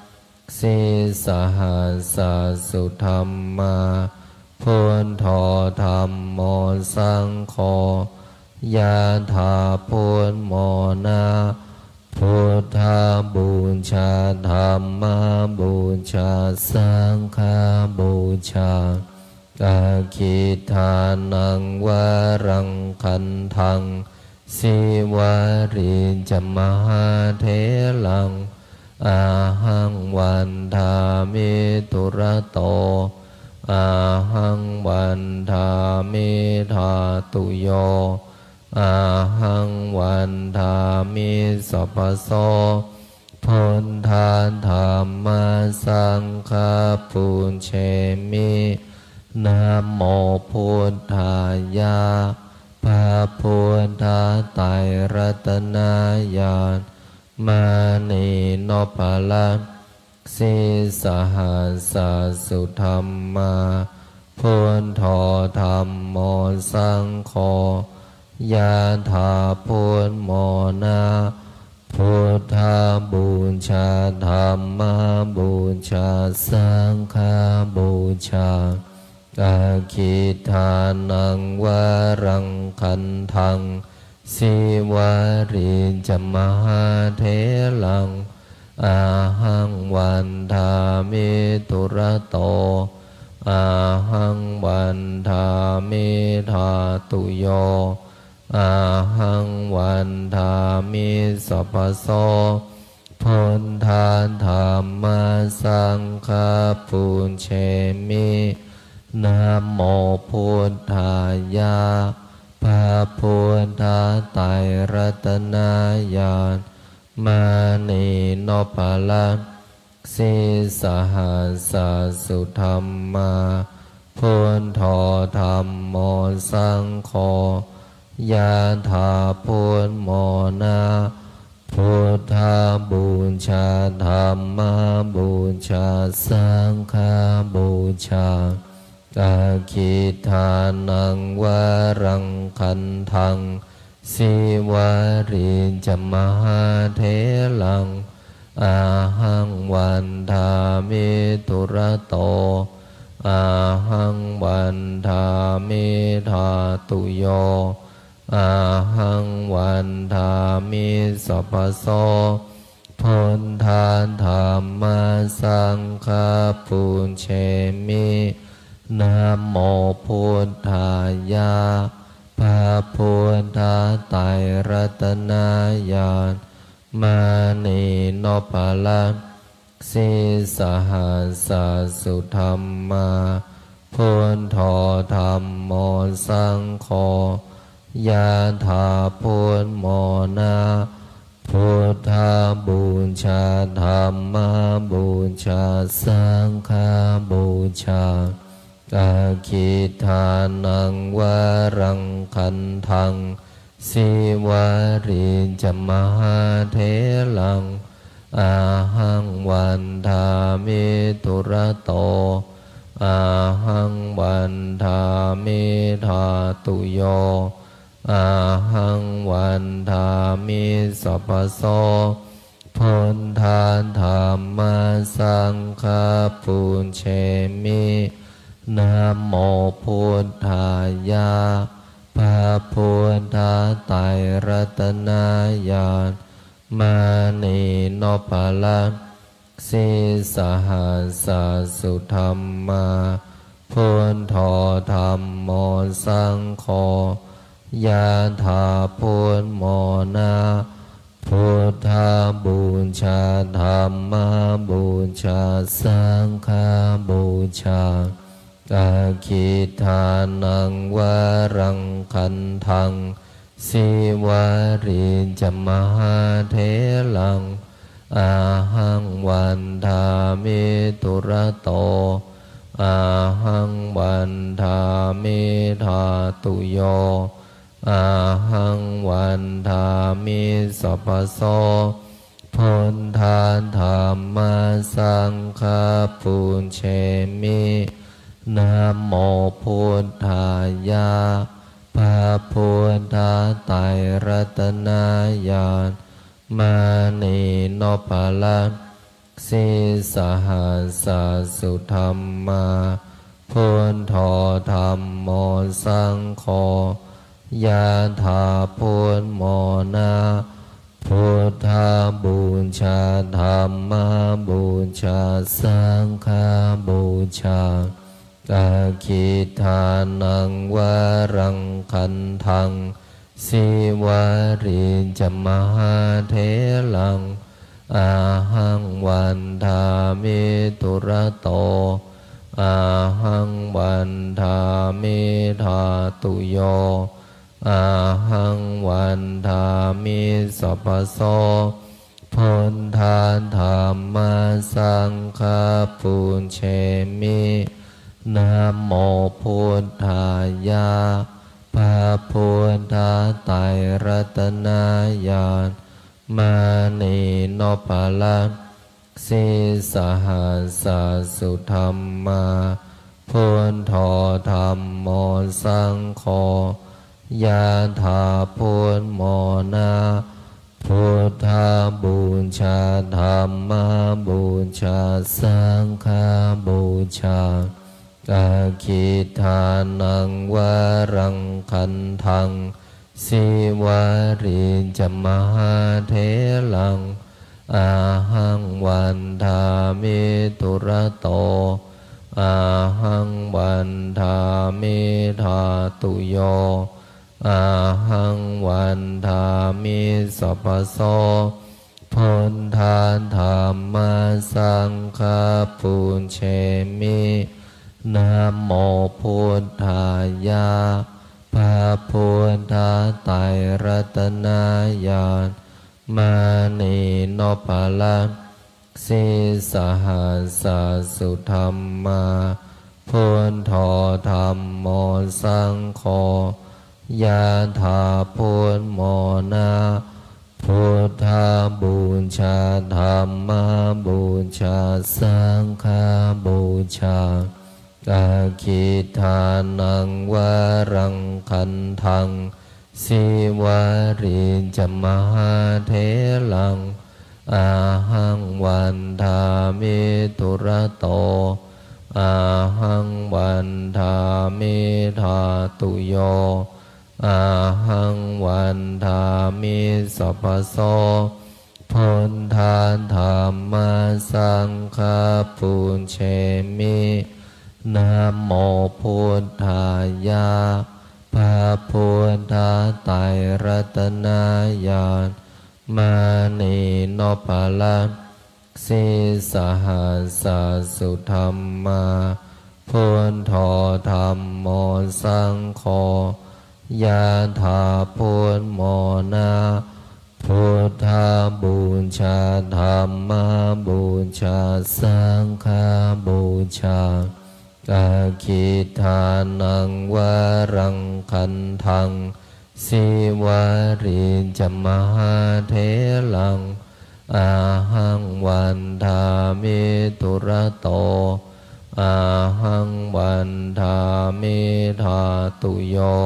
sīsahassa sudhammā, buddho dhammo saṅgho, yathā buddhamona. Buddhapūjā dhammapūjā saṅghapūjā, aggidānaṃ varaṃ gandhaṃ, sīvalī ca mahātheraṃ. Ahaṃ vandāmi durato, ahaṃ vandāmi dhātuyo, ahaṃ vandāmi sabbaso. Buddha dhamma saṅgha pūjemi. Namo buddhāya. พระพุทธไตรรัตนญาณ มณีนพรัตน์ sīsahassa sudhammā, buddho dhammo saṅgho, yathā buddhamona. Buddhapūjā, dhammapūjā, saṅghapūjā. Aggidānaṃ varaṃ gandhaṃ, Sīvalī ca mahātheraṃ, ahaṃ vandāmi dūrato, ahaṃ vandāmi dhātuyo, ahaṃ vandāmi sabbaso. Buddha dhamma saṅgha pūjemi. Namo buddhāya. พระพุทธไตรรัตนญาณ มณีนพรัตน์ sīsahassa sudhammā, buddho dhammo saṅgho, yathā buddhamona. Buddhapūjā, dhammapūjā, saṅghapūjā. Aggidānaṃ varaṃ gandhaṃ, Sīvalī ca mahātheraṃ, ahaṃ vandāmi dūrato, ahaṃ vandāmi dhātuyo, ahaṃ vandāmi sabbaso. Buddha dhamma saṅgha pūjemi. Namo buddhāya. พระพุทธไตรรัตนญาณ มณีนพรัตน์ sīsahassa sudhammā, buddho dhammo saṅgho, yathā buddhamona. Buddhapūjā, dhammapūjā, saṅghapūjā. Aggidānaṃ varaṃ gandhaṃ, Sīvalī ca mahātheraṃ, ahaṃ vandāmi dūrato, ahaṃ vandāmi dhātuyo, ahaṃ vandāmi sabbaso. Buddha dhamma saṅgha pūjemi. Namo buddhāya. พระพุทธไตรรัตนญาณ มณีนพรัตน์ sīsahassa sudhammā, buddho dhammo saṅgho, yathā buddhamona. Buddhapūjā, dhammapūjā, saṅghapūjā. Aggidānaṃ varaṃ gandhaṃ, Sīvalī ca mahātheraṃ, ahaṃ vandāmi dūrato, ahaṃ vandāmi dhātuyo, ahaṃ vandāmi sabbaso. Buddha dhamma saṅgha pūjemi. Namo buddhāya. พระพุทธไตรรัตนญาณ มณีนพรัตน์ sīsahassa sudhammā, buddho dhammo saṅgho, yathā buddhamona. Buddhapūjā, dhammapūjā, saṅghapūjā. Aggidānaṃ varaṃ gandhaṃ, Sīvalī ca mahātheraṃ, ahaṃ vandāmi dūrato, ahaṃ vandāmi dhātuyo, ahaṃ vandāmi sabbaso. Buddha dhamma saṅgha pūjemi. Namo buddhāya. พระพุทธไตรรัตนญาณ มณีนพรัตน์ sīsahassa sudhammā, buddho dhammo saṅgho, yathā buddhamona. Buddhapūjā, dhammapūjā, saṅghapūjā, aggidānaṃ varaṃ gandhaṃ, sīvalī ca mahātheraṃ, ahaṃ vandāmi dūrato, ahaṃ vandāmi dhātuyo, ahaṃ vandāmi sabbaso. Buddha dhamma saṅgha pūjemi. Namo buddhāya. พระพุทธไตรรัตนญาณ มณีนพรัตน์ sīsahassa sudhammā, buddho dhammo saṅgho, yathā buddhamona. Buddhapūjā, dhammapūjā, saṅghapūjā, aggidānaṃ varaṃ gandhaṃ, sīvalī ca mahātheraṃ, ahaṃ vandāmi dūrato, ahaṃ vandāmi dhātuyo, ahaṃ vandāmi sabbaso. Buddha dhamma saṅgha pūjemi. Namo buddhāya. พระพุทธไตรรัตนญาณ มณีนพรัตน์ sīsahassa sudhammā, buddho dhammo saṅgho, yathā buddhamona. Buddhapūjā, dhammapūjā, saṅghapūjā, aggidānaṃ varaṃ gandhaṃ, sīvalī ca mahātheraṃ, ahaṃ vandāmi dūrato, ahaṃ vandāmi dhātuyo,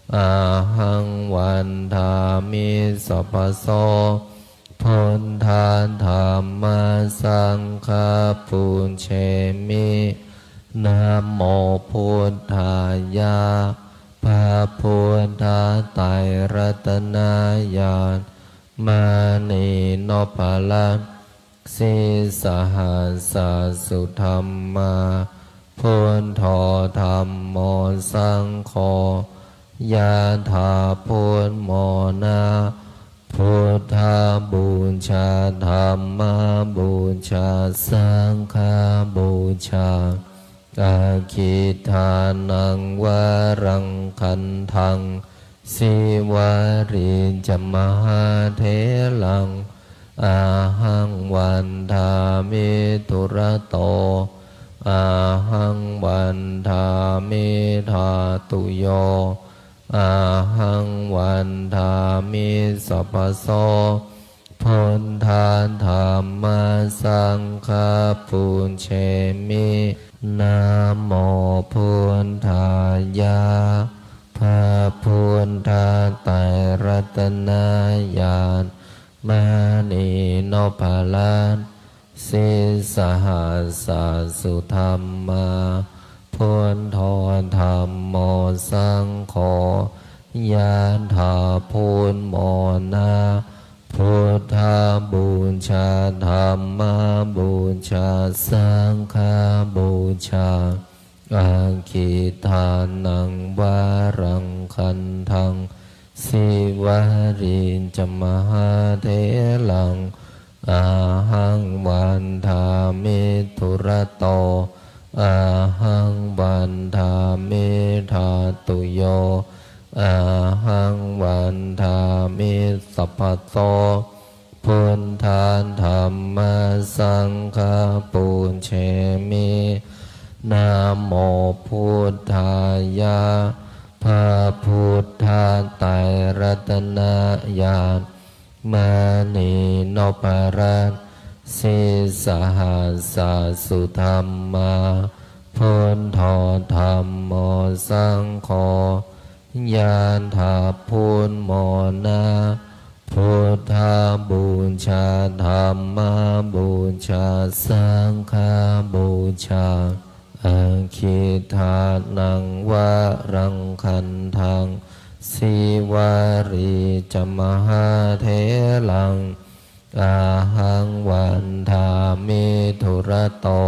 ahaṃ vandāmi sabbaso. Buddha dhamma saṅgha pūjemi. Namo buddhāya. พระพุทธไตรรัตนญาณ มณีนพรัตน์ sīsahassa sudhammā, buddho dhammo saṅgho, yathā buddhamona. Buddhapūjā, dhammapūjā, saṅghapūjā, aggidānaṃ varaṃ gandhaṃ, sīvalī ca mahātheraṃ, ahaṃ vandāmi dūrato, ahaṃ vandāmi dhātuyo, ahaṃ vandāmi sabbaso. Buddha dhamma saṅgha pūjemi. Namo buddhāya. พระพุทธไตรรัตนญาณ มณีนพรัตน์ sīsahassa sudhammā, buddho dhammo saṅgho, yathā buddhamona. Buddhapūjā, dhammapūjā, saṅghapūjā, aggidānaṃ varaṃ gandhaṃ, sīvalī ca mahātheraṃ, ahaṃ vandāmi dūrato, ahaṃ vandāmi dhātuyo, ahaṃ vandāmi sabbaso. Buddha dhamma saṅgha pūjemi. Namo buddhāya. พระพุทธไตรรัตนญาณ มณีนพรัตน์ sīsahassa sudhammā, buddho dhammo saṅgho, ñāṇapūṇṇo na. Buddhapūjā, dhammapūjā, saṅghapūjā, aggidānaṃ varaṃ gandhaṃ, sīvalī ca mahātheraṃ, ahaṃ vandāmi dūrato,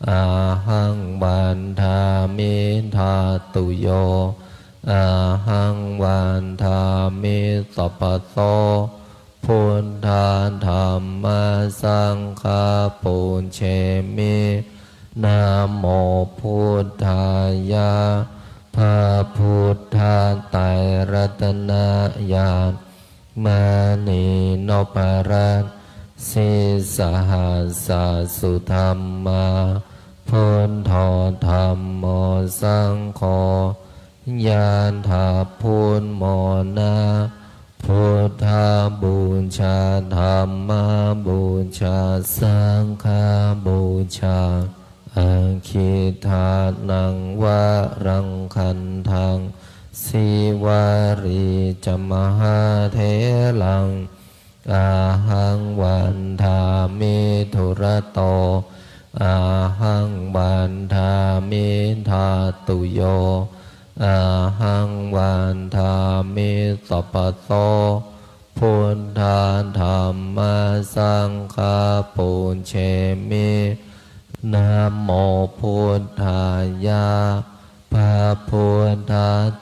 ahaṃ vandāmi dhātuyo, ahaṃ vandāmi sabbaso. Buddha dhamma saṅgha pūjemi. Namo buddhāya. พระพุทธไตรรัตนญาณ มณีนพรัตน์ sīsahassa sudhammā, buddho dhammo saṅgho, ñāṇapūṇṇo na. Buddhapūjā, dhammapūjā, saṅghapūjā, aggidānaṃ varaṃ gandhaṃ, sīvalī ca mahātheraṃ, ahaṃ vandāmi dūrato, ahaṃ vandāmi dhātuyo, ahaṃ vandāmi sabbaso. Buddha dhamma saṅgha pūjemi. Namo buddhāya. พระพุทธ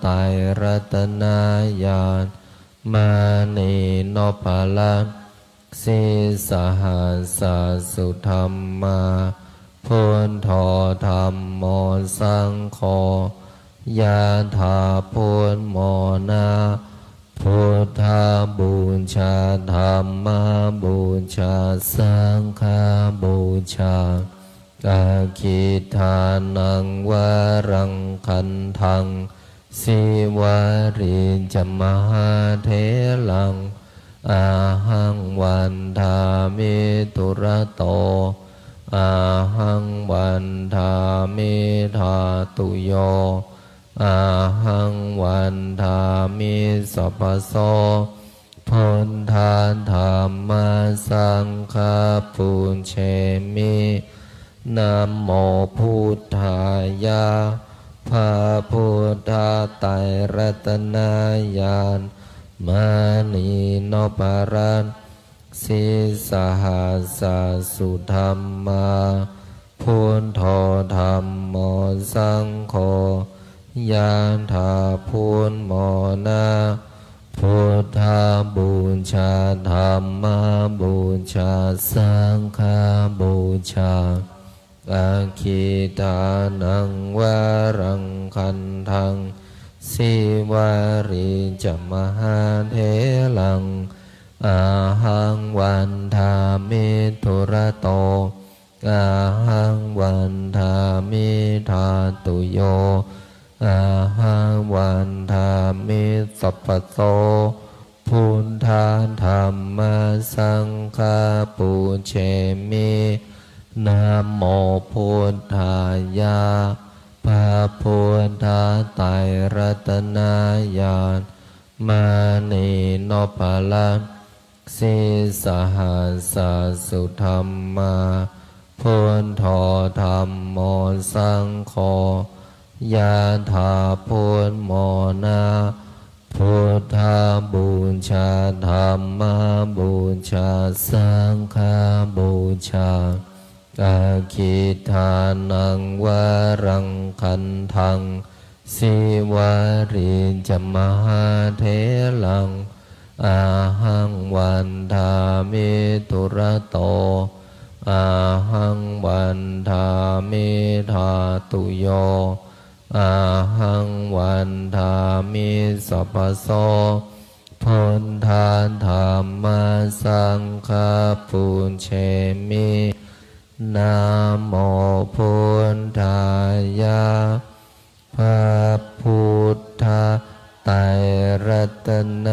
ไตรรัตนญาณ มณีนพรัตน์ sīsahassa sudhammā, buddho dhammo saṅgho, ñāṇapūṇṇo na. Buddhapūjā, dhammapūjā, saṅghapūjā, aggidānaṃ varaṃ gandhaṃ, sīvalī ca mahātheraṃ, ahaṃ vandāmi dūrato, ahaṃ vandāmi dhātuyo, ahaṃ vandāmi sabbaso. Buddha dhamma saṅgha pūjemi. Namo buddhāya. พระพุทธไตรรัตนญาณ มณีนพรัตน์ sīsahassa sudhammā, buddho dhammo saṅgho, ñāṇapūṇṇo na. Buddhapūjā, dhammapūjā, saṅghapūjā, aggidānaṃ varaṃ gandhaṃ, sīvalī ca mahātheraṃ, ahaṃ vandāmi dūrato, ahaṃ vandāmi dhātuyo, ahaṃ vandāmi sabbaso. Buddha dhamma saṅgha pūjemi. Namo buddhāya. พระพุทธไตรรัตนญาณ มณีนพรัตน์ sīsahassa sudhammā, buddho dhammo saṅgho, ñāṇapūṇṇo na. Buddhapūjā, dhammapūjā, saṅghapūjā, aggidānaṃ varaṃ gandhaṃ, sīvalī ca mahātheraṃ, ahaṃ vandāmi dūrato, ahaṃ vandāmi dhātuyo, ahaṃ vandāmi sabbaso. Buddha dhamma saṅgha pūjemi. Namo buddhāya. พระพุทธไตรรัตน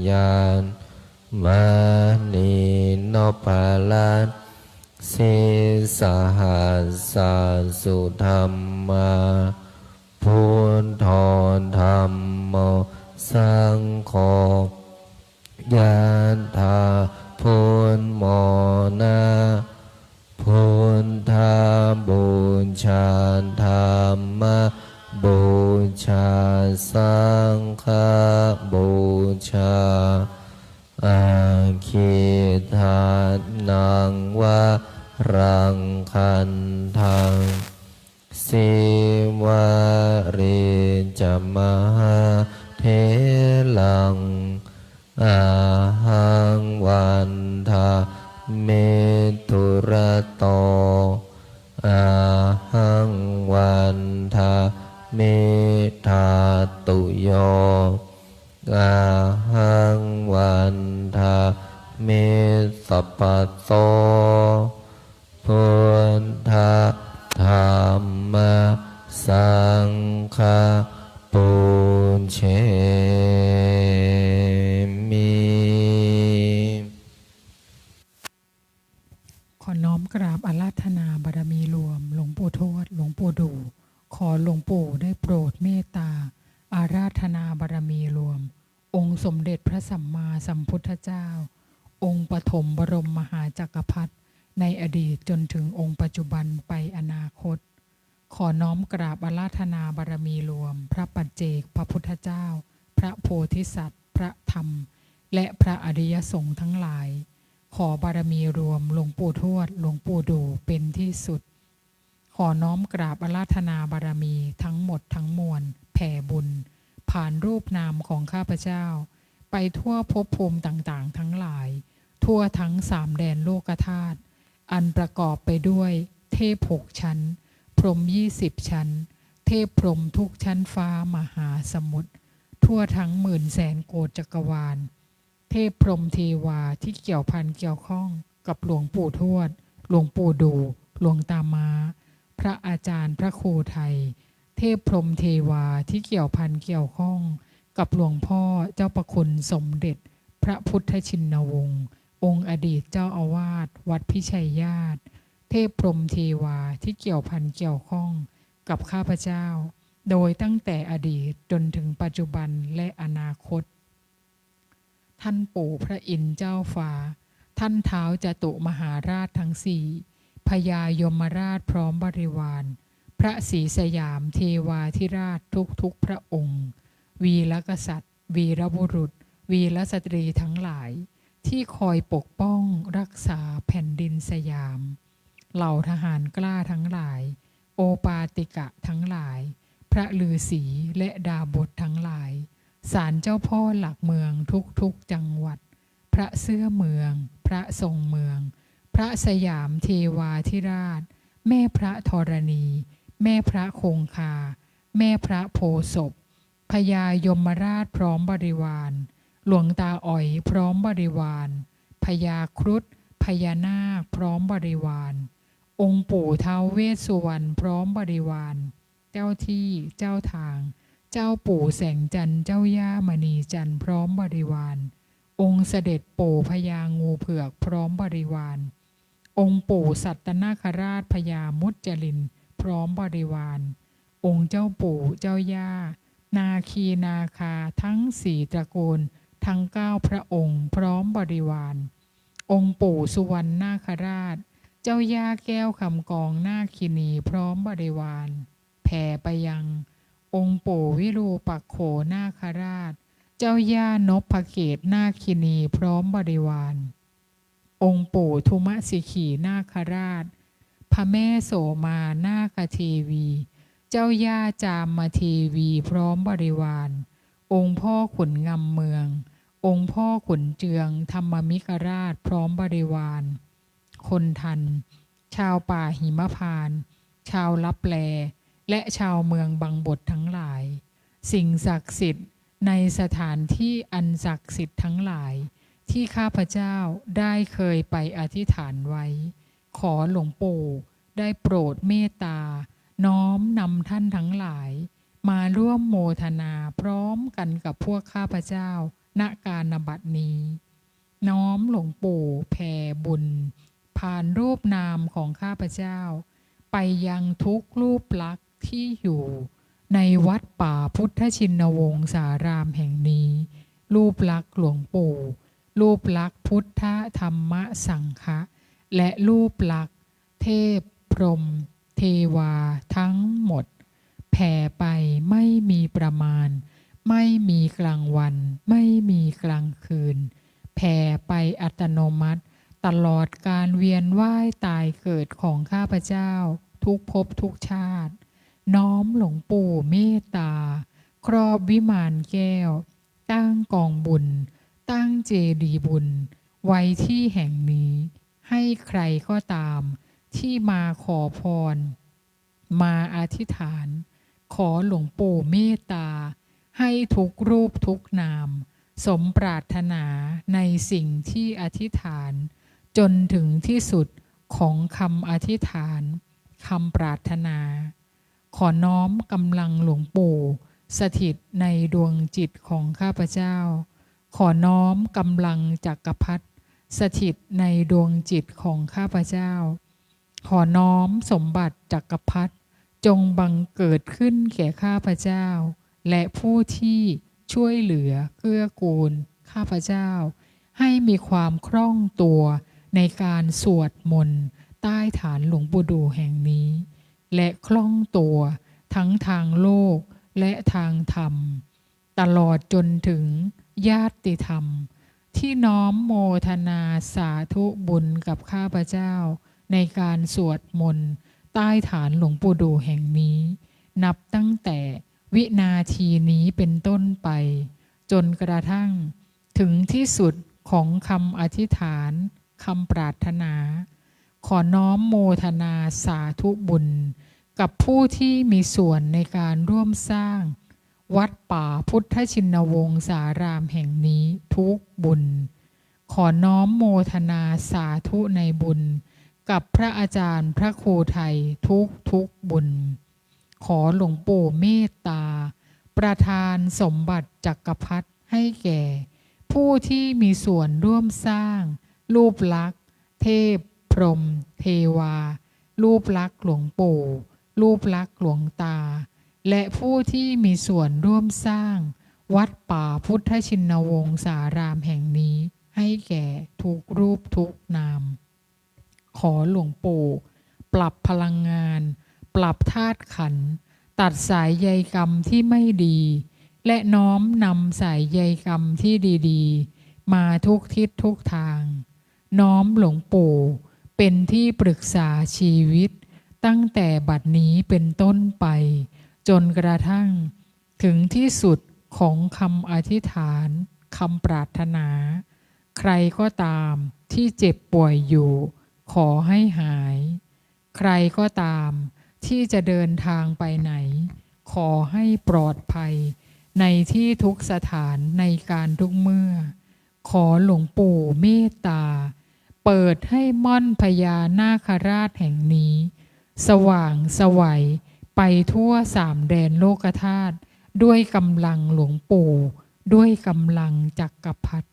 ญาณ มณีนพรัตน์ sīsahassā sudhammā, buddho dhammo saṅgho, yadā buddhamona, buddhapūjā, dhammapūjā, saṅghapūjā, aggidānaṃ varaṃ gandhaṃ, sīvalī ca mahātheraṃ, ahaṃ vandāmi dūrato, ahaṃ vandāmi dhātuyo, ahaṃ vandāmi sabbaso, buddha dhamma saṅgha pūjemi. ขอน้อมกราบอาราธนาบารมีรวมหลวงปู่ทวด หลวงปู่ดู่ ขอหลวงปู่ได้โปรดเมตตาอาราธนาบารมีรวม องค์สมเด็จพระสัมมาสัมพุทธเจ้า องค์ปฐมบรมมหาจักรพรรดิ ในอดีตจนถึงองค์ปัจจุบันไปอนาคต ขอน้อมกราบอาราธนาบารมีรวม พระปัจเจกพระพุทธเจ้า พระโพธิสัตว์ พระธรรม และพระอริยสงฆ์ทั้งหลาย ขอบารมีรวมหลวงปู่ทวด หลวงปู่ดู่เป็นที่สุด ขอน้อมกราบอาราธนาบารมีทั้งหมดทั้งมวล แผ่บุญ ผ่านรูปนามของข้าพเจ้า ไปทั่วภพภูมิต่างๆ ทั้งหลาย ทั่วทั้งสามแดนโลกธาตุ อันประกอบไปด้วยเทพหกชั้น พรหมยี่สิบชั้น เทพพรหมทุกชั้นฟ้ามหาสมุทร ทั่วทั้งหมื่นแสนโกฏจักรวาล เทพพรหมเทวาที่เกี่ยวพันเกี่ยวข้องกับหลวงปู่ทวด หลวงปู่ดู่ หลวงตาม้า พระอาจารย์พระครูไทย เทพพรหมเทวาที่เกี่ยวพันเกี่ยวข้องกับหลวงพ่อเจ้าประคุณสมเด็จพระพุทธชินวงศ์ องค์อดีตเจ้าอาวาสวัดพิชัยญาติ เทพพรหมเทวาที่เกี่ยวพันเกี่ยวข้องกับข้าพเจ้า โดยตั้งแต่อดีตจนถึงปัจจุบันและอนาคต ท่านปู่พระอินทร์เจ้าฟ้า ท่านท้าวจตุมหาราชทั้งสี่ พญายมราชพร้อมบริวาร พระศรีสยามเทวาธิราชทุกๆพระองค์ วีรกษัตริย์ วีรบุรุษ วีรสตรีทั้งหลาย ที่คอยปกป้องรักษาแผ่นดินสยาม เหล่าทหารกล้าทั้งหลาย โอปาติกะทั้งหลาย พระฤาษีและดาบสทั้งหลาย ศาลเจ้าพ่อหลักเมืองทุกๆจังหวัด พระเสื้อเมือง พระทรงเมือง พระสยามเทวาธิราช แม่พระธรณี แม่พระคงคา แม่พระโพธิ์ศพ พญายมราชพร้อมบริวาร หลวงตาอ๋อยพร้อมบริวาร พญาครุฑ พญานาคพร้อมบริวาร องค์ปู่ท้าวเวสสุวรรณพร้อมบริวาร เจ้าที่เจ้าทาง เจ้าปู่แสงจันทร์ เจ้าย่ามณีจันทร์พร้อมบริวาร องค์เสด็จปู่พญางูเผือกพร้อมบริวาร องค์ปู่สัตตนาคราชพญามุจจลินพร้อมบริวาร องค์เจ้าปู่เจ้าย่า นาคีนาคาทั้งสี่ตระกูล ทั้งเก้าพระองค์พร้อมบริวาร องค์ปู่สุวรรณนาคราช เจ้าย่าแก้วคำกองนาคินีพร้อมบริวาร แผ่ไปยัง องค์ปู่วิรูปักโขนาคราช เจ้าย่านพเกตนาคินีพร้อมบริวาร องค์ปู่ทุมสิขีนาคราช พระแม่โสมานาคเทวี เจ้าย่าจามเทวีพร้อมบริวาร องค์พ่อขุนงำเมือง องค์พ่อขุนเจืองธรรมมิกราชพร้อมบริวาร คนทัน ชาวป่าหิมพานต์ ชาวลับแล และชาวเมืองบังบดทั้งหลาย สิ่งศักดิ์สิทธิ์ในสถานที่อันศักดิ์สิทธิ์ทั้งหลาย ที่ข้าพเจ้าได้เคยไปอธิษฐานไว้ ขอหลวงปู่ได้โปรดเมตตา น้อมนำท่านทั้งหลาย มาร่วมโมทนาพร้อมกันกับพวกข้าพเจ้า ณ กาลบัดนี้ น้อมหลวงปู่แผ่บุญ ผ่านรูปนามของข้าพเจ้า ไปยังทุกรูปลักษณ์ที่อยู่ในวัดป่าพุทธชินวงศารามแห่งนี้ รูปลักษณ์หลวงปู่ รูปลักษณ์พุทธธรรมสังฆะ และรูปลักษณ์เทพพรหมเทวาทั้งหมด แผ่ไปไม่มีประมาณ ไม่มีกลางวัน ไม่มีกลางคืน แผ่ไปอัตโนมัติ ตลอดการเวียนว่ายตายเกิดของข้าพเจ้า ทุกภพทุกชาติ น้อมหลวงปู่เมตตา ครอบวิมานแก้ว ตั้งกองบุญ ตั้งเจดีย์บุญ ไว้ที่แห่งนี้ ให้ใครก็ตามที่มาขอพร มาอธิษฐาน ขอหลวงปู่เมตตา ให้ทุกรูปทุกนาม สมปรารถนาในสิ่งที่อธิษฐาน จนถึงที่สุดของคำอธิษฐาน คำปรารถนา ขอน้อมกำลังหลวงปู่ สถิตในดวงจิตของข้าพเจ้า ขอน้อมกำลังจักรพรรดิ สถิตในดวงจิตของข้าพเจ้า ขอน้อมสมบัติจักรพรรดิ จงบังเกิดขึ้นแก่ข้าพเจ้า และผู้ที่ช่วยเหลือเกื้อกูลข้าพเจ้า ให้มีความคล่องตัวในการสวดมนต์ใต้ฐานหลวงปู่ดู่แห่งนี้ และคล่องตัวทั้งทางโลกและทางธรรม ตลอดจนถึงญาติธรรม ที่น้อมโมทนาสาธุบุญกับข้าพเจ้า ในการสวดมนต์ใต้ฐานหลวงปู่ดู่แห่งนี้ นับตั้งแต่วินาทีนี้เป็นต้นไป จนกระทั่งถึงที่สุดของคำอธิษฐาน คำปรารถนา ขอน้อมโมทนาสาธุบุญ กับผู้ที่มีส่วนในการร่วมสร้าง วัดป่าพุทธชินวงศารามแห่งนี้ทุกบุญ ขอน้อมโมทนาสาธุในบุญ กับพระอาจารย์พระครูไทยทุกทุกบุญ ขอหลวงปู่เมตตา ประทานสมบัติจักรพรรดิให้แก่ ผู้ที่มีส่วนร่วมสร้าง รูปลักษณ์ เทพ พรหม เทวา รูปลักษณ์หลวงปู่ รูปลักษณ์หลวงตา และผู้ที่มีส่วนร่วมสร้าง วัดป่าพุทธชินวงศารามแห่งนี้ ให้แก่ทุกรูปทุกนาม ขอหลวงปู่ ปรับพลังงาน ปรับธาตุขันธ์ ตัดสายใยกรรมที่ไม่ดี และน้อมนำสายใยกรรมที่ดีๆ มาทุกทิศทุกทาง น้อมหลวงปู่ เป็นที่ปรึกษาชีวิต ตั้งแต่บัดนี้เป็นต้นไป จนกระทั่งถึงที่สุดของคำอธิษฐาน คำปรารถนา ใครก็ตามที่เจ็บป่วยอยู่ ขอให้หาย ใครก็ตามที่จะเดินทางไปไหน ขอให้ปลอดภัย ในที่ทุกสถาน ในการทุกเมื่อ ขอหลวงปู่เมตตา เปิดให้ม่อนพญานาคราชแห่งนี้ สว่างไสวไปทั่วสามแดนโลกธาตุ ด้วยกำลังหลวงปู่ ด้วยกำลังจักรพรรดิ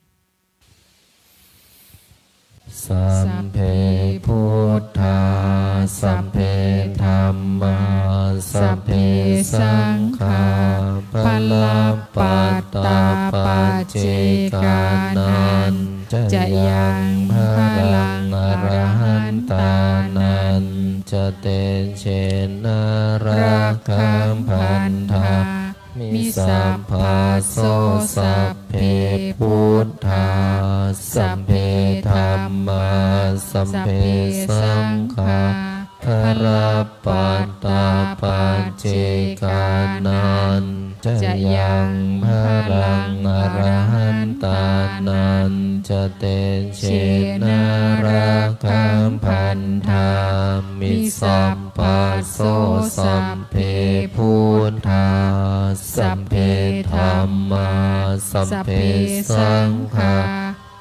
Sabbe buddhā, sabbe dhammā, sabbe saṅghā, balappattapacchekānañca yaṃ balaṃ arahantānañca tejena rakkhaṃ bandhā mi sabbaso. Sabbe buddhā, sabbe dhammā, sabbe saṅghā, balappattapacchekānañca yaṃ balaṃ arahantānañca tejena rakkhaṃ bandhā mi sabbaso. Sabbe buddhā, sabbe dhammā, sabbe saṅghā,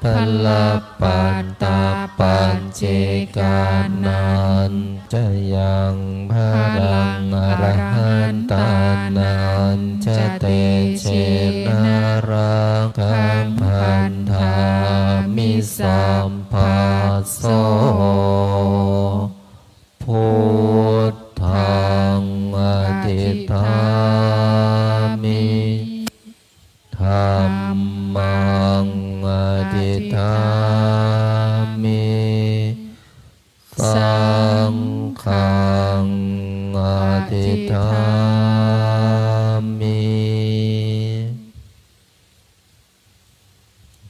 balappattā paccekānañca yaṃ balaṃ arahantānañca tejena rakkhaṃ bandhāmi sabbaso. Buddhaṃ adhiṭṭhāmi. Dhammaṃ adhiṭṭhāmi. Saṅghaṃ adhiṭṭhāmi.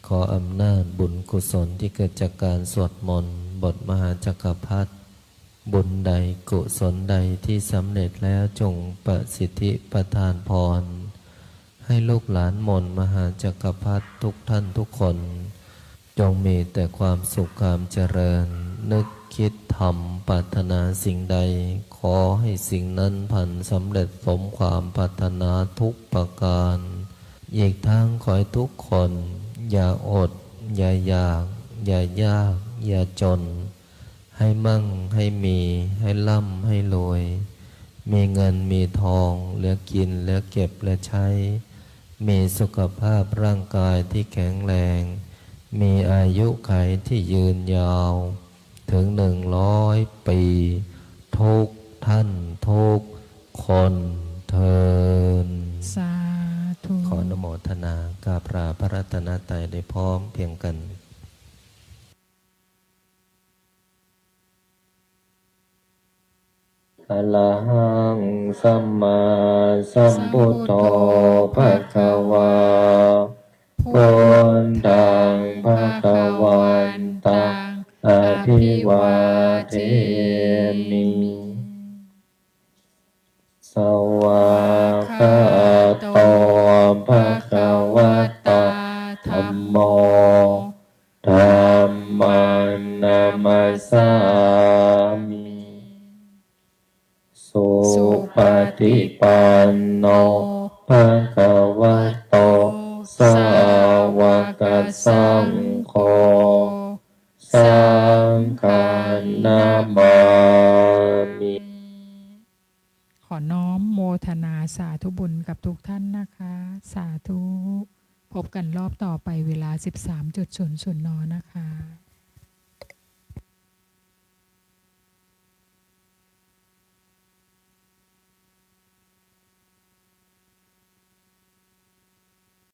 ขออำนาจบุญกุศลที่เกิดจากการสวดมนต์บทมหาจักรพรรดิ บุญใดกุศลใดที่สำเร็จแล้วจงประสิทธิประทานพร ให้ลูกหลานมนต์มหาจักรพรรดิทุกท่านทุกคน จงมีแต่ความสุขความเจริญ นึกคิดทำปรารถนาสิ่งใด ขอให้สิ่งนั้นพลันสำเร็จสมความปรารถนาทุกประการ อีกทั้งขอให้ทุกคนอย่าอด อย่าอยาก อย่ายาก อย่าจน ให้มั่ง ให้มี ให้ร่ำ ให้รวย มีเงิน มีทอง เหลือกิน เหลือเก็บ เหลือใช้ มีสุขภาพร่างกายที่แข็งแรง มีอายุขัยที่ยืนยาว ถึงหนึ่งร้อยปี ทุกท่านทุกคนเทอญ สาธุ ขออนุโมทนากราบลาพระรัตนตรัยได้พร้อมเพียงกัน Arahaṃ sammāsambuddho bhagavā. Buddhaṃ bhagavantaṃ abhivādemi. Svākkhāto bhagavatā dhammo. Dhammaṃ namassāmi. Supaṭipanno bhagavato sāvakasaṅgho. Saṅghaṃ namāmi. ขอน้อมโมทนาสาธุบุญกับทุกท่านนะคะ สาธุ พบกันรอบต่อไปเวลา สิบสามจุดศูนย์ศูนย์ น นะคะ